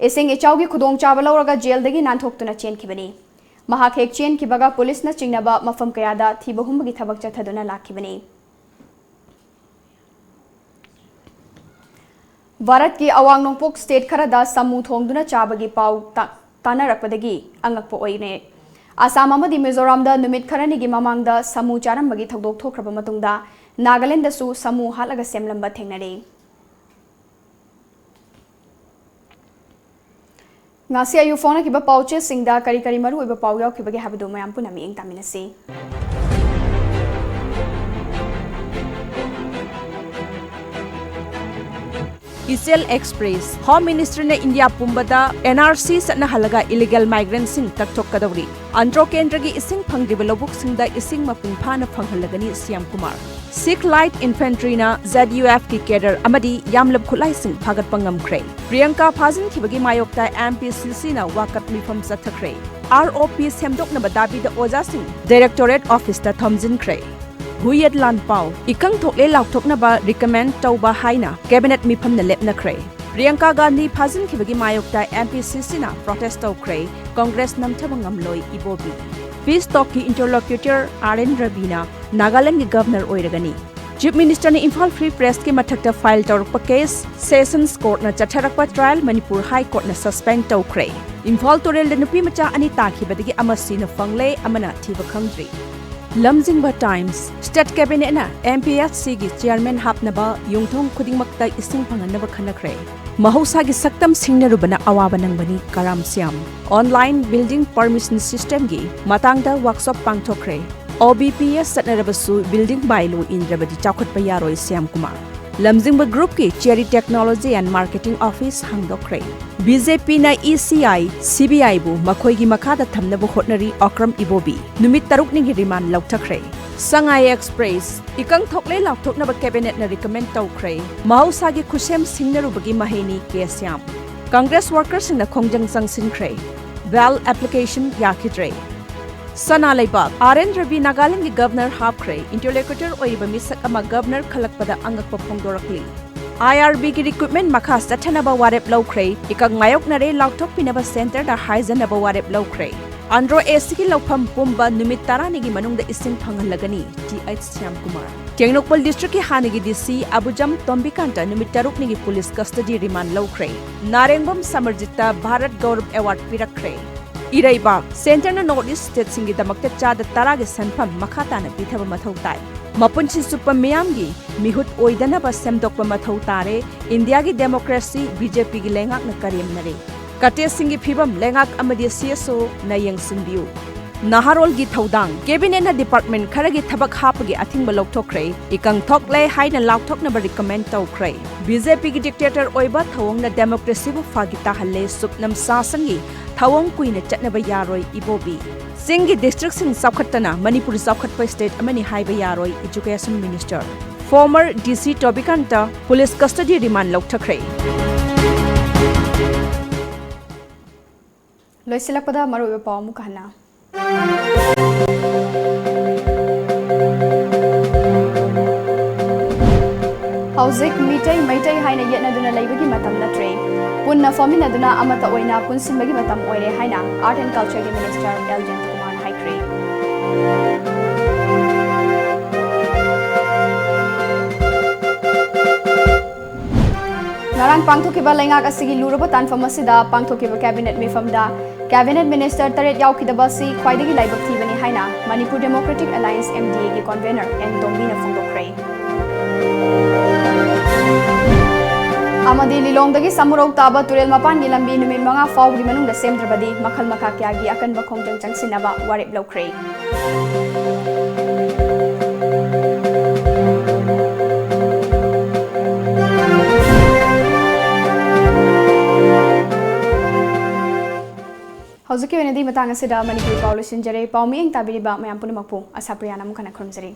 ꯏꯁꯤꯡ ꯏꯆꯥꯎꯒꯤ ꯈꯨꯗꯣꯡꯆꯥꯕ ꯂꯧꯔꯒ jailꯗꯒꯤ ꯅꯥꯟꯊꯣꯛꯇꯨꯅ ꯆꯦꯟꯈꯤꯕꯅꯤ꯫ ꯃꯍꯥꯛ ꯍꯦꯛ ꯆꯦꯟꯈꯤꯕꯒ ꯄꯨꯂꯤꯁꯅ ꯆꯤꯡꯅꯕ ꯃꯐꯝ ꯀꯌꯥꯗ ꯊꯤꯕ ꯍꯨꯝꯕꯒꯤ ꯊꯕꯛ ꯆꯠꯊꯗꯨꯅ ꯂꯥꯛꯈꯤꯕꯅꯤ꯫ ꯚꯥꯔꯠꯀꯤ ꯑꯋꯥꯡ ꯅꯣꯡꯄꯣꯛ state ꯈꯔꯗ ꯁꯥꯃꯨ ꯊꯣꯡꯗꯨꯅ ꯆꯥꯕꯒꯤ ꯄꯥꯎ ꯇꯥ-, ꯇꯥꯅꯔꯛꯄꯗꯒꯤ ꯑꯉꯛꯄ ꯑꯣꯏꯔꯦ꯫ ꯑꯁꯥꯝ ꯑꯃꯗꯤ ꯃꯤꯖꯣꯔꯥꯝꯗ ꯅꯨꯃꯤꯠ ꯈꯔꯅꯤꯒꯤ ꯃꯃꯥꯡꯗ ꯁꯥꯃꯨ ꯆꯥꯔꯝꯕꯒꯤ ꯊꯧꯗꯣꯛ ꯊꯣꯛꯈ꯭ꯔꯕ ꯃꯇꯨꯡꯗ ꯅꯥꯒꯥꯂꯦꯟꯗꯁꯨ ꯁꯥꯃꯨ ꯍꯥꯠꯂꯒ ꯁꯦꯝꯂꯝꯕ ꯊꯦꯡꯅꯔꯦ꯫ ꯉꯁꯤ ꯑꯌꯨꯛ ꯐꯣꯡꯅꯈꯤꯕ ꯄꯥꯎꯆꯦꯁꯤꯡꯗ ꯀꯔꯤ ꯀꯔꯤ ꯃꯔꯨꯑꯣꯏꯕ ꯄꯥꯎ ꯌꯥꯎꯈꯤꯕꯒꯦ ꯍꯥꯏꯕꯗꯨ ꯃꯌꯥꯝ ꯄꯨꯟꯅ ꯃꯤꯠꯌꯦꯡ ꯇꯥꯃꯤꯟꯅꯁꯤ꯫ ꯏꯆꯦꯜ ꯑꯦꯛꯁꯄ꯭ꯔꯦꯁ, ꯍꯣꯝ ꯃꯤꯅꯤꯁꯇ꯭ꯔꯤꯅ ꯏꯟꯗꯤꯌꯥ ꯄꯨꯝꯕꯗ and R C ꯆꯠꯅꯍꯜꯂꯒ illegal ꯃꯥꯏꯒ꯭ꯔꯦꯟꯠꯁꯤꯡ ꯀꯛꯊꯣꯛꯀꯗꯧꯔꯤ꯫ Andro ꯀꯦꯟꯗ꯭ꯔꯒꯤ ꯏꯁꯤꯡ ꯐꯪꯗ꯭ꯔꯤꯕ ꯂꯧꯕꯨꯛꯁꯤꯡꯗ ꯏꯁꯤꯡ ꯃꯄꯨꯡ ꯐꯥꯅ ꯐꯪꯍꯜꯂꯒꯅꯤ C M Kumar. Sikh light ꯏꯟꯐꯦꯟꯇ꯭ꯔꯤꯅ ꯖꯦꯗ ꯌꯨ ꯑꯦꯐꯀꯤ ꯀꯦꯗꯔ ꯑꯃꯗꯤ ꯌꯥꯝꯂꯕ ꯈꯨꯠꯂꯥꯏꯁꯤꯡ ꯐꯥꯒꯠꯄ ꯉꯝꯈ꯭ꯔꯦ꯫ ꯄ꯭ꯔꯤꯌꯥꯡꯀꯥ ꯐꯥꯖꯤꯟꯈꯤꯕꯒꯤ ꯃꯥꯌꯣꯛꯇ ꯑꯦꯝ ꯄꯤ ꯁꯤ ꯁꯤꯅ ꯋꯥꯀꯠ ꯃꯤꯐꯝ ꯆꯠꯊꯈ꯭ꯔꯦ꯫ ꯑꯥꯔ ꯑꯣ ꯄꯤ ꯁꯦꯝꯗꯣꯛꯅꯕ ꯗꯥꯕꯤꯗ ꯑꯣꯖꯥꯁꯤꯡ ꯗꯥꯏꯔꯦꯛꯇꯣꯔꯦꯠ ꯑꯣꯐꯤꯁꯇ ꯊꯣꯝꯖꯤꯟꯈ꯭ꯔꯦ꯫ ꯍꯨꯏꯌꯦꯠ ꯂꯥꯟꯄꯥꯎ, ꯏꯀꯪ ꯊꯣꯛꯂꯦ ꯂꯥꯎꯊꯣꯛꯅꯕ ꯔꯤꯀꯃꯦꯟ ꯇꯧꯕ ꯍꯥꯏꯅ ꯀꯦꯕꯤꯅꯦꯠ ꯃꯤꯐꯝꯅ ꯂꯦꯞꯅꯈ꯭ꯔꯦ꯫ ꯄ꯭ꯔꯤꯌꯥꯡꯀꯥ ꯒꯥꯟꯙꯤ ꯐꯥꯖꯤꯟꯈꯤꯕꯒꯤ ꯃꯥꯌꯣꯛꯇ ꯑꯦꯝ ꯄꯤ ꯁꯤ ꯁꯤꯅ ꯄ꯭ꯔꯣꯇꯦꯁ ꯇꯧꯈ꯭ꯔꯦ, ꯀꯣꯡꯒ꯭ꯔꯦꯁ ꯅꯝꯊꯕ ꯉꯝꯂꯣꯏ ꯏꯕꯣꯕꯤ꯫ ꯄꯤꯁ ꯇꯣꯛꯀꯤ ꯏꯟꯇꯔꯂꯣꯀ꯭ꯌꯨꯇꯔ ꯑꯥꯔ ꯑꯦꯟ ꯔꯕꯤꯅ ꯅꯥꯒꯥꯂꯦꯟꯗꯒꯤ ꯒꯚꯔꯅꯔ ꯑꯣꯏꯔꯒꯅꯤ꯫ ꯆꯤꯐ ꯃꯤꯅꯤꯁꯇꯔꯅ ꯏꯝꯐꯥꯜ ꯐ꯭ꯔꯤ ꯄ꯭ꯔꯦꯁꯀꯤ ꯃꯊꯛꯇ ꯐꯥꯏꯜ ꯇꯧꯔꯛꯄ ꯀꯦꯁ, ꯁꯦꯁꯟꯁ ꯀꯣꯔꯠꯅ ꯆꯠꯊꯔꯛꯄ ꯇ꯭ꯔꯥꯌꯦꯜ ꯃꯅꯤꯄꯨꯔ ꯍꯥꯏ ꯀꯣꯔꯠꯅ ꯁꯁꯄꯦꯟ ꯇꯧꯈ꯭ꯔꯦ꯫ ꯏꯝꯐꯥꯜ ꯇꯨꯔꯦꯜꯗ ꯅꯨꯄꯤ ꯃꯆꯥ ꯑꯅꯤ ꯇꯥꯈꯤꯕꯗꯒꯤ ꯑꯃ ꯁꯤꯅ ꯐꯪꯂꯦ, ꯑꯃꯅ ꯊꯤꯕ ꯈꯪꯗ꯭ꯔꯤ꯫ ꯂꯝꯖꯤꯡꯕ ꯇꯥꯏꯝꯁ, ꯁ꯭ꯇꯦꯠ ꯀꯦꯕꯤꯅꯦꯠꯅ ꯑꯦꯝ ꯄꯤ ꯑꯦꯁ ꯁꯤꯒꯤ ꯆꯤꯌꯥꯔꯃꯦꯟ ꯍꯥꯞꯅꯕ ꯌꯨꯝꯊꯣꯡ ꯈꯨꯗꯤꯡꯃꯛꯇ ꯏꯁꯤꯡ ꯐꯪꯍꯟꯅꯕ ꯈꯟꯅꯈ꯭ꯔꯦ꯫ ꯃꯍꯧꯁꯥꯒꯤ ꯁꯛꯇꯝ ꯁꯤꯡꯅꯔꯨꯕꯅ ꯑꯋꯥꯕ ꯅꯪꯕꯅꯤ, ꯀꯔꯥꯝ ꯁ꯭ꯌꯥꯝ꯫ ꯑꯣꯟꯂꯥꯏꯟ ꯕꯤꯜꯗꯤꯡ ꯄꯔꯃꯤꯁꯟ ꯁꯤꯁꯇꯦꯝꯒꯤ ꯃꯇꯥꯡꯗ ꯋꯥꯛꯁꯣꯞ ꯄꯥꯡꯊꯣꯛꯈ꯭ꯔꯦ꯫ ꯑꯣ ꯕꯤ ꯄꯤ ꯑꯦꯁ ꯆꯠꯅꯔꯕꯁꯨ ꯕꯤꯜꯗꯤꯡ ꯕꯥꯏꯂꯣ ꯏꯟꯗ꯭ꯔꯕꯗꯤ ꯆꯥꯎꯈꯠꯄ ꯌꯥꯔꯣꯏ, ꯁ꯭ꯌꯥꯝ ꯀꯨꯃꯥꯔ꯫ ꯂꯝꯖꯤꯡꯕ ꯒ꯭ꯔꯨꯞꯀꯤ cherry technology and marketing office ꯍꯥꯡꯗꯣꯛꯈ꯭ꯔꯦ꯫ ꯕꯤ ꯖꯦ ꯄꯤꯅ E C I, C B ꯑꯥꯏꯕꯨ ꯃꯈꯣꯏꯒꯤ ꯃꯈꯥꯗ ꯊꯝꯅꯕ ꯍꯣꯠꯅꯔꯤ, ꯑꯣꯀ꯭ꯔꯝ ꯏꯕꯣꯕꯤ꯫ ꯅꯨꯃꯤꯠ ꯇꯔꯨꯛꯅꯤꯒꯤ ꯔꯤꯃꯥꯟ ꯂꯧꯊꯈ꯭ꯔꯦ꯫ ꯁꯉꯥꯏ ꯑꯦꯛꯁꯄ꯭ꯔꯦꯁ, ꯏꯀꯪ ꯊꯣꯛꯂꯦ ꯂꯥꯎꯊꯣꯛꯅꯕ ꯀꯦꯕꯤꯅꯦꯠꯅ ꯔꯤꯀꯃꯦꯟ ꯇꯧꯈ꯭ꯔꯦ꯫ ꯃꯍꯧꯁꯥꯒꯤ ꯈꯨꯠꯁꯦꯝ ꯁꯤꯡꯅꯔꯨꯕꯒꯤ ꯃꯍꯩꯅꯤ ꯀꯦ ꯁ꯭ꯌꯥꯝ꯫ ꯀꯪꯒ꯭ꯔꯦꯁ ꯋꯥꯔꯀꯔꯁꯤꯡꯅ ꯈꯣꯡꯖꯪ ꯆꯪꯁꯤꯟꯈ꯭ꯔꯦ꯫ ꯕꯦꯜ ꯑꯦꯄ꯭ꯂꯤꯀꯦꯁꯟ ꯌꯥꯈꯤꯗ꯭ꯔꯦ꯫ ꯁꯅꯥ ꯂꯩꯕꯥꯛ, ꯑꯥꯔ ꯑꯦꯟ ꯔꯕꯤ ꯅꯥꯒꯥꯂꯦꯟꯗꯒꯤ ꯒꯚꯔꯅꯔ ꯍꯥꯞꯈ꯭ꯔꯦ꯫ ꯏꯟꯇꯔꯂꯣꯀ꯭ꯌꯨꯇꯔ ꯑꯣꯏꯔꯤꯕ ꯃꯤꯁꯛ ꯑꯃ ꯒꯚꯔꯅꯔ ꯈꯜꯂꯛꯄꯗ ꯑꯉꯛꯄ ꯐꯣꯡꯗꯣꯔꯛꯂꯤ꯫ ꯑꯥꯏ ꯑꯥꯔ ꯕꯤꯒꯤ ꯔꯤꯀ꯭ꯔꯨꯠꯃꯦꯟ ꯃꯈꯥ ꯆꯠꯊꯅꯕ ꯋꯥꯔꯦꯞ ꯂꯧꯈ꯭ꯔꯦ꯫ ꯏꯀꯪ ꯃꯥꯌꯣꯛꯅꯔꯦ ꯂꯥꯎꯊꯣꯛꯄꯤꯅꯕ ꯁꯦꯟꯇꯔꯗ ꯍꯥꯏꯖꯅꯕ ꯋꯥꯔꯦꯞ ꯂꯧꯈ꯭ꯔꯦ꯫ ꯑꯟꯗ꯭ꯔꯣ ꯑꯦ ꯁꯤꯒꯤ ꯂꯧꯐꯝ ꯄꯨꯝꯕ ꯅꯨꯃꯤꯠ ꯇꯔꯥꯅꯤꯒꯤ ꯃꯅꯨꯡꯗ ꯏꯁꯤꯡ ꯐꯪꯍꯜꯂꯒꯅꯤ, ꯇꯤ ꯑꯩꯆ ꯁ꯭ꯌꯥꯝꯀꯨꯃꯥꯔ꯫ ꯇꯦꯡꯅꯧꯄꯜ ꯗꯤꯁꯇ꯭ꯔꯤꯛꯀꯤ ꯍꯥꯟꯅꯒꯤ ꯗꯤ ꯁꯤ ꯑꯕꯨꯖꯝ ꯇꯣꯝꯕꯤꯀꯥꯟꯇ ꯅꯨꯃꯤꯠ ꯇꯔꯨꯛꯅꯤꯒꯤ ꯄꯨꯂꯤꯁ ꯀꯁꯇꯗꯤ ꯔꯤꯃꯥꯟ ꯂꯧꯈ꯭ꯔꯦ꯫ ꯅꯥꯔꯦꯡꯕꯝ ꯁꯃꯔꯖꯤꯠꯇ ꯚꯥꯔꯠ ꯒꯧꯔꯕ ꯑꯦꯋꯥꯔꯗ ꯄꯤꯔꯛꯈ꯭ꯔꯦ꯫ ꯏꯔꯩꯕꯥꯛ, ꯁꯦꯟꯇꯔꯅ ꯅꯣꯔꯠ ꯏꯁ ꯁ꯭ꯇꯦꯠꯁꯤꯡꯒꯤꯗꯃꯛꯇ ꯆꯥꯗ ꯇꯔꯥꯒꯤ ꯁꯦꯟꯐꯝ ꯃꯈꯥ ꯇꯥꯅ ꯄꯤꯊꯕ ꯃꯊꯧ ꯇꯥꯏ꯫ ꯃꯄꯨꯟꯁꯤ ꯆꯨꯞꯄ ꯃꯤꯌꯥꯝꯒꯤ ꯃꯤꯍꯨꯠ ꯑꯣꯏꯗꯅꯕ ꯁꯦꯝꯗꯣꯛꯄ ꯃꯊꯧ ꯇꯥꯔꯦ꯫ ꯏꯟꯗꯤꯌꯥꯒꯤ ꯗꯦꯃꯣꯀ꯭ꯔꯦꯁꯤ ꯕꯤ ꯖꯦ ꯄꯤꯒꯤ ꯂꯩꯉꯥꯛꯅ ꯀꯔꯦꯝꯅꯔꯦ꯫ ꯀꯇꯦꯁꯁꯤꯡꯒꯤ ꯐꯤꯕꯝ ꯂꯩꯉꯥꯛ ꯑꯃꯗꯤ ꯁꯤ ꯑꯦꯁ ꯑꯣꯅ ꯌꯦꯡꯁꯤꯟꯕꯤꯌꯨ꯫ ꯅꯍꯥꯔꯣꯜꯒꯤ ꯊꯧꯗꯥꯡ, ꯀꯦꯕꯤꯅꯦꯠꯅ ꯗꯤꯄꯥꯔꯠꯃꯦꯟ ꯈꯔꯒꯤ ꯊꯕꯛ ꯍꯥꯞꯄꯒꯤ ꯑꯊꯤꯡꯕ ꯂꯧꯊꯣꯛꯈ꯭ꯔꯦ꯫ ꯏꯀꯪ ꯊꯣꯛꯂꯦ ꯍꯥꯏꯅ ꯂꯥꯎꯊꯣꯛꯅꯕ ꯔꯤꯀꯃꯦꯟ ꯇꯧꯈ꯭ꯔꯦ꯫ ꯕꯤ ꯖꯦ ꯄꯤꯒꯤ ꯗꯤꯛꯇꯦꯇꯔ ꯑꯣꯏꯕ ꯊꯧꯑꯣꯡꯅ ꯗꯦꯃꯣꯀ꯭ꯔꯦꯁꯤꯕꯨ ꯐꯥꯒꯤ ꯇꯥꯍꯜꯂꯦ꯫ ꯁꯨꯞꯅꯝ ꯁꯥꯁꯟꯒꯤ ꯊꯧꯑꯣꯡ ꯀꯨꯏꯅ ꯆꯠꯅꯕ ꯌꯥꯔꯣꯏ ꯏꯕꯣꯕꯤ꯫ ꯆꯤꯡꯒꯤ ꯗꯤꯁꯇ꯭ꯔꯤꯛꯁꯤꯡ ꯆꯥꯎꯈꯠꯇꯅ ꯃꯅꯤꯄꯨꯔ ꯆꯥꯎꯈꯠꯄ ꯁ꯭ꯇꯦꯠ ꯑꯃꯅꯤ ꯍꯥꯏꯕ ꯌꯥꯔꯣꯏ, ꯏꯖꯨꯀꯦꯁꯟ ꯃꯤꯅꯤꯁꯇꯔ꯫ ꯐꯣꯔꯃꯔ ꯗꯤ ꯁꯤ ꯇꯣꯕꯤꯀꯥꯟꯇ ꯄꯨꯂꯤꯁ ꯀꯁꯇꯗꯤ ꯔꯤꯃꯥꯟ ꯂꯧꯊꯈ꯭ꯔꯦ꯫ ꯂꯣꯏꯁꯤꯜꯂꯛꯄꯗ ꯃꯔꯨꯑꯣꯏꯕ ꯄꯥꯎ ꯑꯃꯨꯛ ꯍꯟꯅ꯫ ꯍꯧꯖꯤꯛ ꯃꯤꯇꯩ ꯃꯩꯇꯩ ꯍꯥꯏꯅ ꯌꯦꯠꯅꯗꯨꯅ ꯂꯩꯕꯒꯤ ꯃꯇꯝ ꯅꯠꯇ꯭ꯔꯦ꯫ ꯄꯨꯟꯅ ꯐꯝꯃꯤꯟꯅꯗꯨꯅ ꯑꯃꯠꯇ ꯑꯣꯏꯅ ꯄꯨꯟꯁꯤꯟꯕꯒꯤ ꯃꯇꯝ ꯑꯣꯏꯔꯦ ꯍꯥꯏꯅ Art and Culture ꯒꯤ ꯃꯤꯅꯤꯁꯇꯔ ꯑꯦꯜ ꯖꯌꯟꯇꯀꯨꯃꯥꯔꯅ ꯍꯥꯏꯈ꯭ꯔꯦ꯫ ꯉꯔꯥꯡ ꯄꯥꯡꯊꯣꯛꯈꯤꯕ ꯂꯩꯉꯥꯛ ꯑꯁꯤꯒꯤ ꯂꯨꯔꯕ ꯇꯥꯟꯐꯝ ꯑꯁꯤꯗ ꯄꯥꯡꯊꯣꯛꯈꯤꯕ ꯀꯦꯕꯤꯅꯦꯠ ꯃꯤꯐꯝꯗ ꯀꯦꯕꯤꯅꯦꯠ ꯃꯤꯅꯤꯁꯇꯔ ꯇꯔꯦꯠ ꯌꯥꯎꯈꯤꯗꯕ ꯑꯁꯤ ꯈ꯭ꯋꯥꯏꯗꯒꯤ ꯂꯥꯏꯕꯛ ꯊꯤꯕꯅꯤ ꯍꯥꯏꯅ Manipur democratic alliance, M D ꯑꯦꯒꯤ ꯀꯣꯟꯚꯦꯅꯔ ꯑꯦꯟ ꯇꯣꯝꯕꯤꯅ ꯐꯣꯡꯗꯣꯛꯈ꯭ꯔꯦ꯫ ꯑꯃꯗꯤ ꯂꯤꯂꯣꯡꯗꯒꯤ ꯁꯃꯨꯔꯧ ꯇꯥꯕ ꯇꯨꯔꯦꯜ ꯃꯄꯥꯟꯒꯤ ꯂꯝꯕꯤ ꯅꯨꯃꯤꯠ ꯃꯉꯥ ꯐꯥꯎꯕꯒꯤ ꯃꯅꯨꯡꯗ ꯁꯦꯝꯗ꯭ꯔꯕꯗꯤ ꯃꯈꯜ ꯃꯈꯥ ꯀꯌꯥꯒꯤ ꯑꯀꯟꯕ ꯈꯣꯡꯖꯪ ꯆꯪꯁꯤꯟꯅꯕ ꯋꯥꯔꯦꯞ ꯂꯧꯈ꯭ꯔꯦ꯫ ꯍꯧꯖꯤꯛꯀꯤ ꯑꯣꯏꯅꯗꯤ ꯃꯇꯥꯡ ꯑꯁꯤꯗ ꯃꯅꯤꯄꯨꯔꯤ ꯄꯥꯎ ꯂꯣꯏꯁꯤꯟꯖꯔꯦ꯫ ꯄꯥꯎ ꯃꯤꯠꯌꯦꯡ ꯇꯥꯕꯤꯔꯤꯕ ꯃꯌꯥꯝ ꯄꯨꯝꯅꯃꯛꯄꯨ ꯑꯁꯥꯄ꯭ꯔꯤꯌꯥꯅ ꯑꯃꯨꯛ ꯍꯟꯅ ꯈꯨꯔꯨꯝꯖꯔꯤ꯫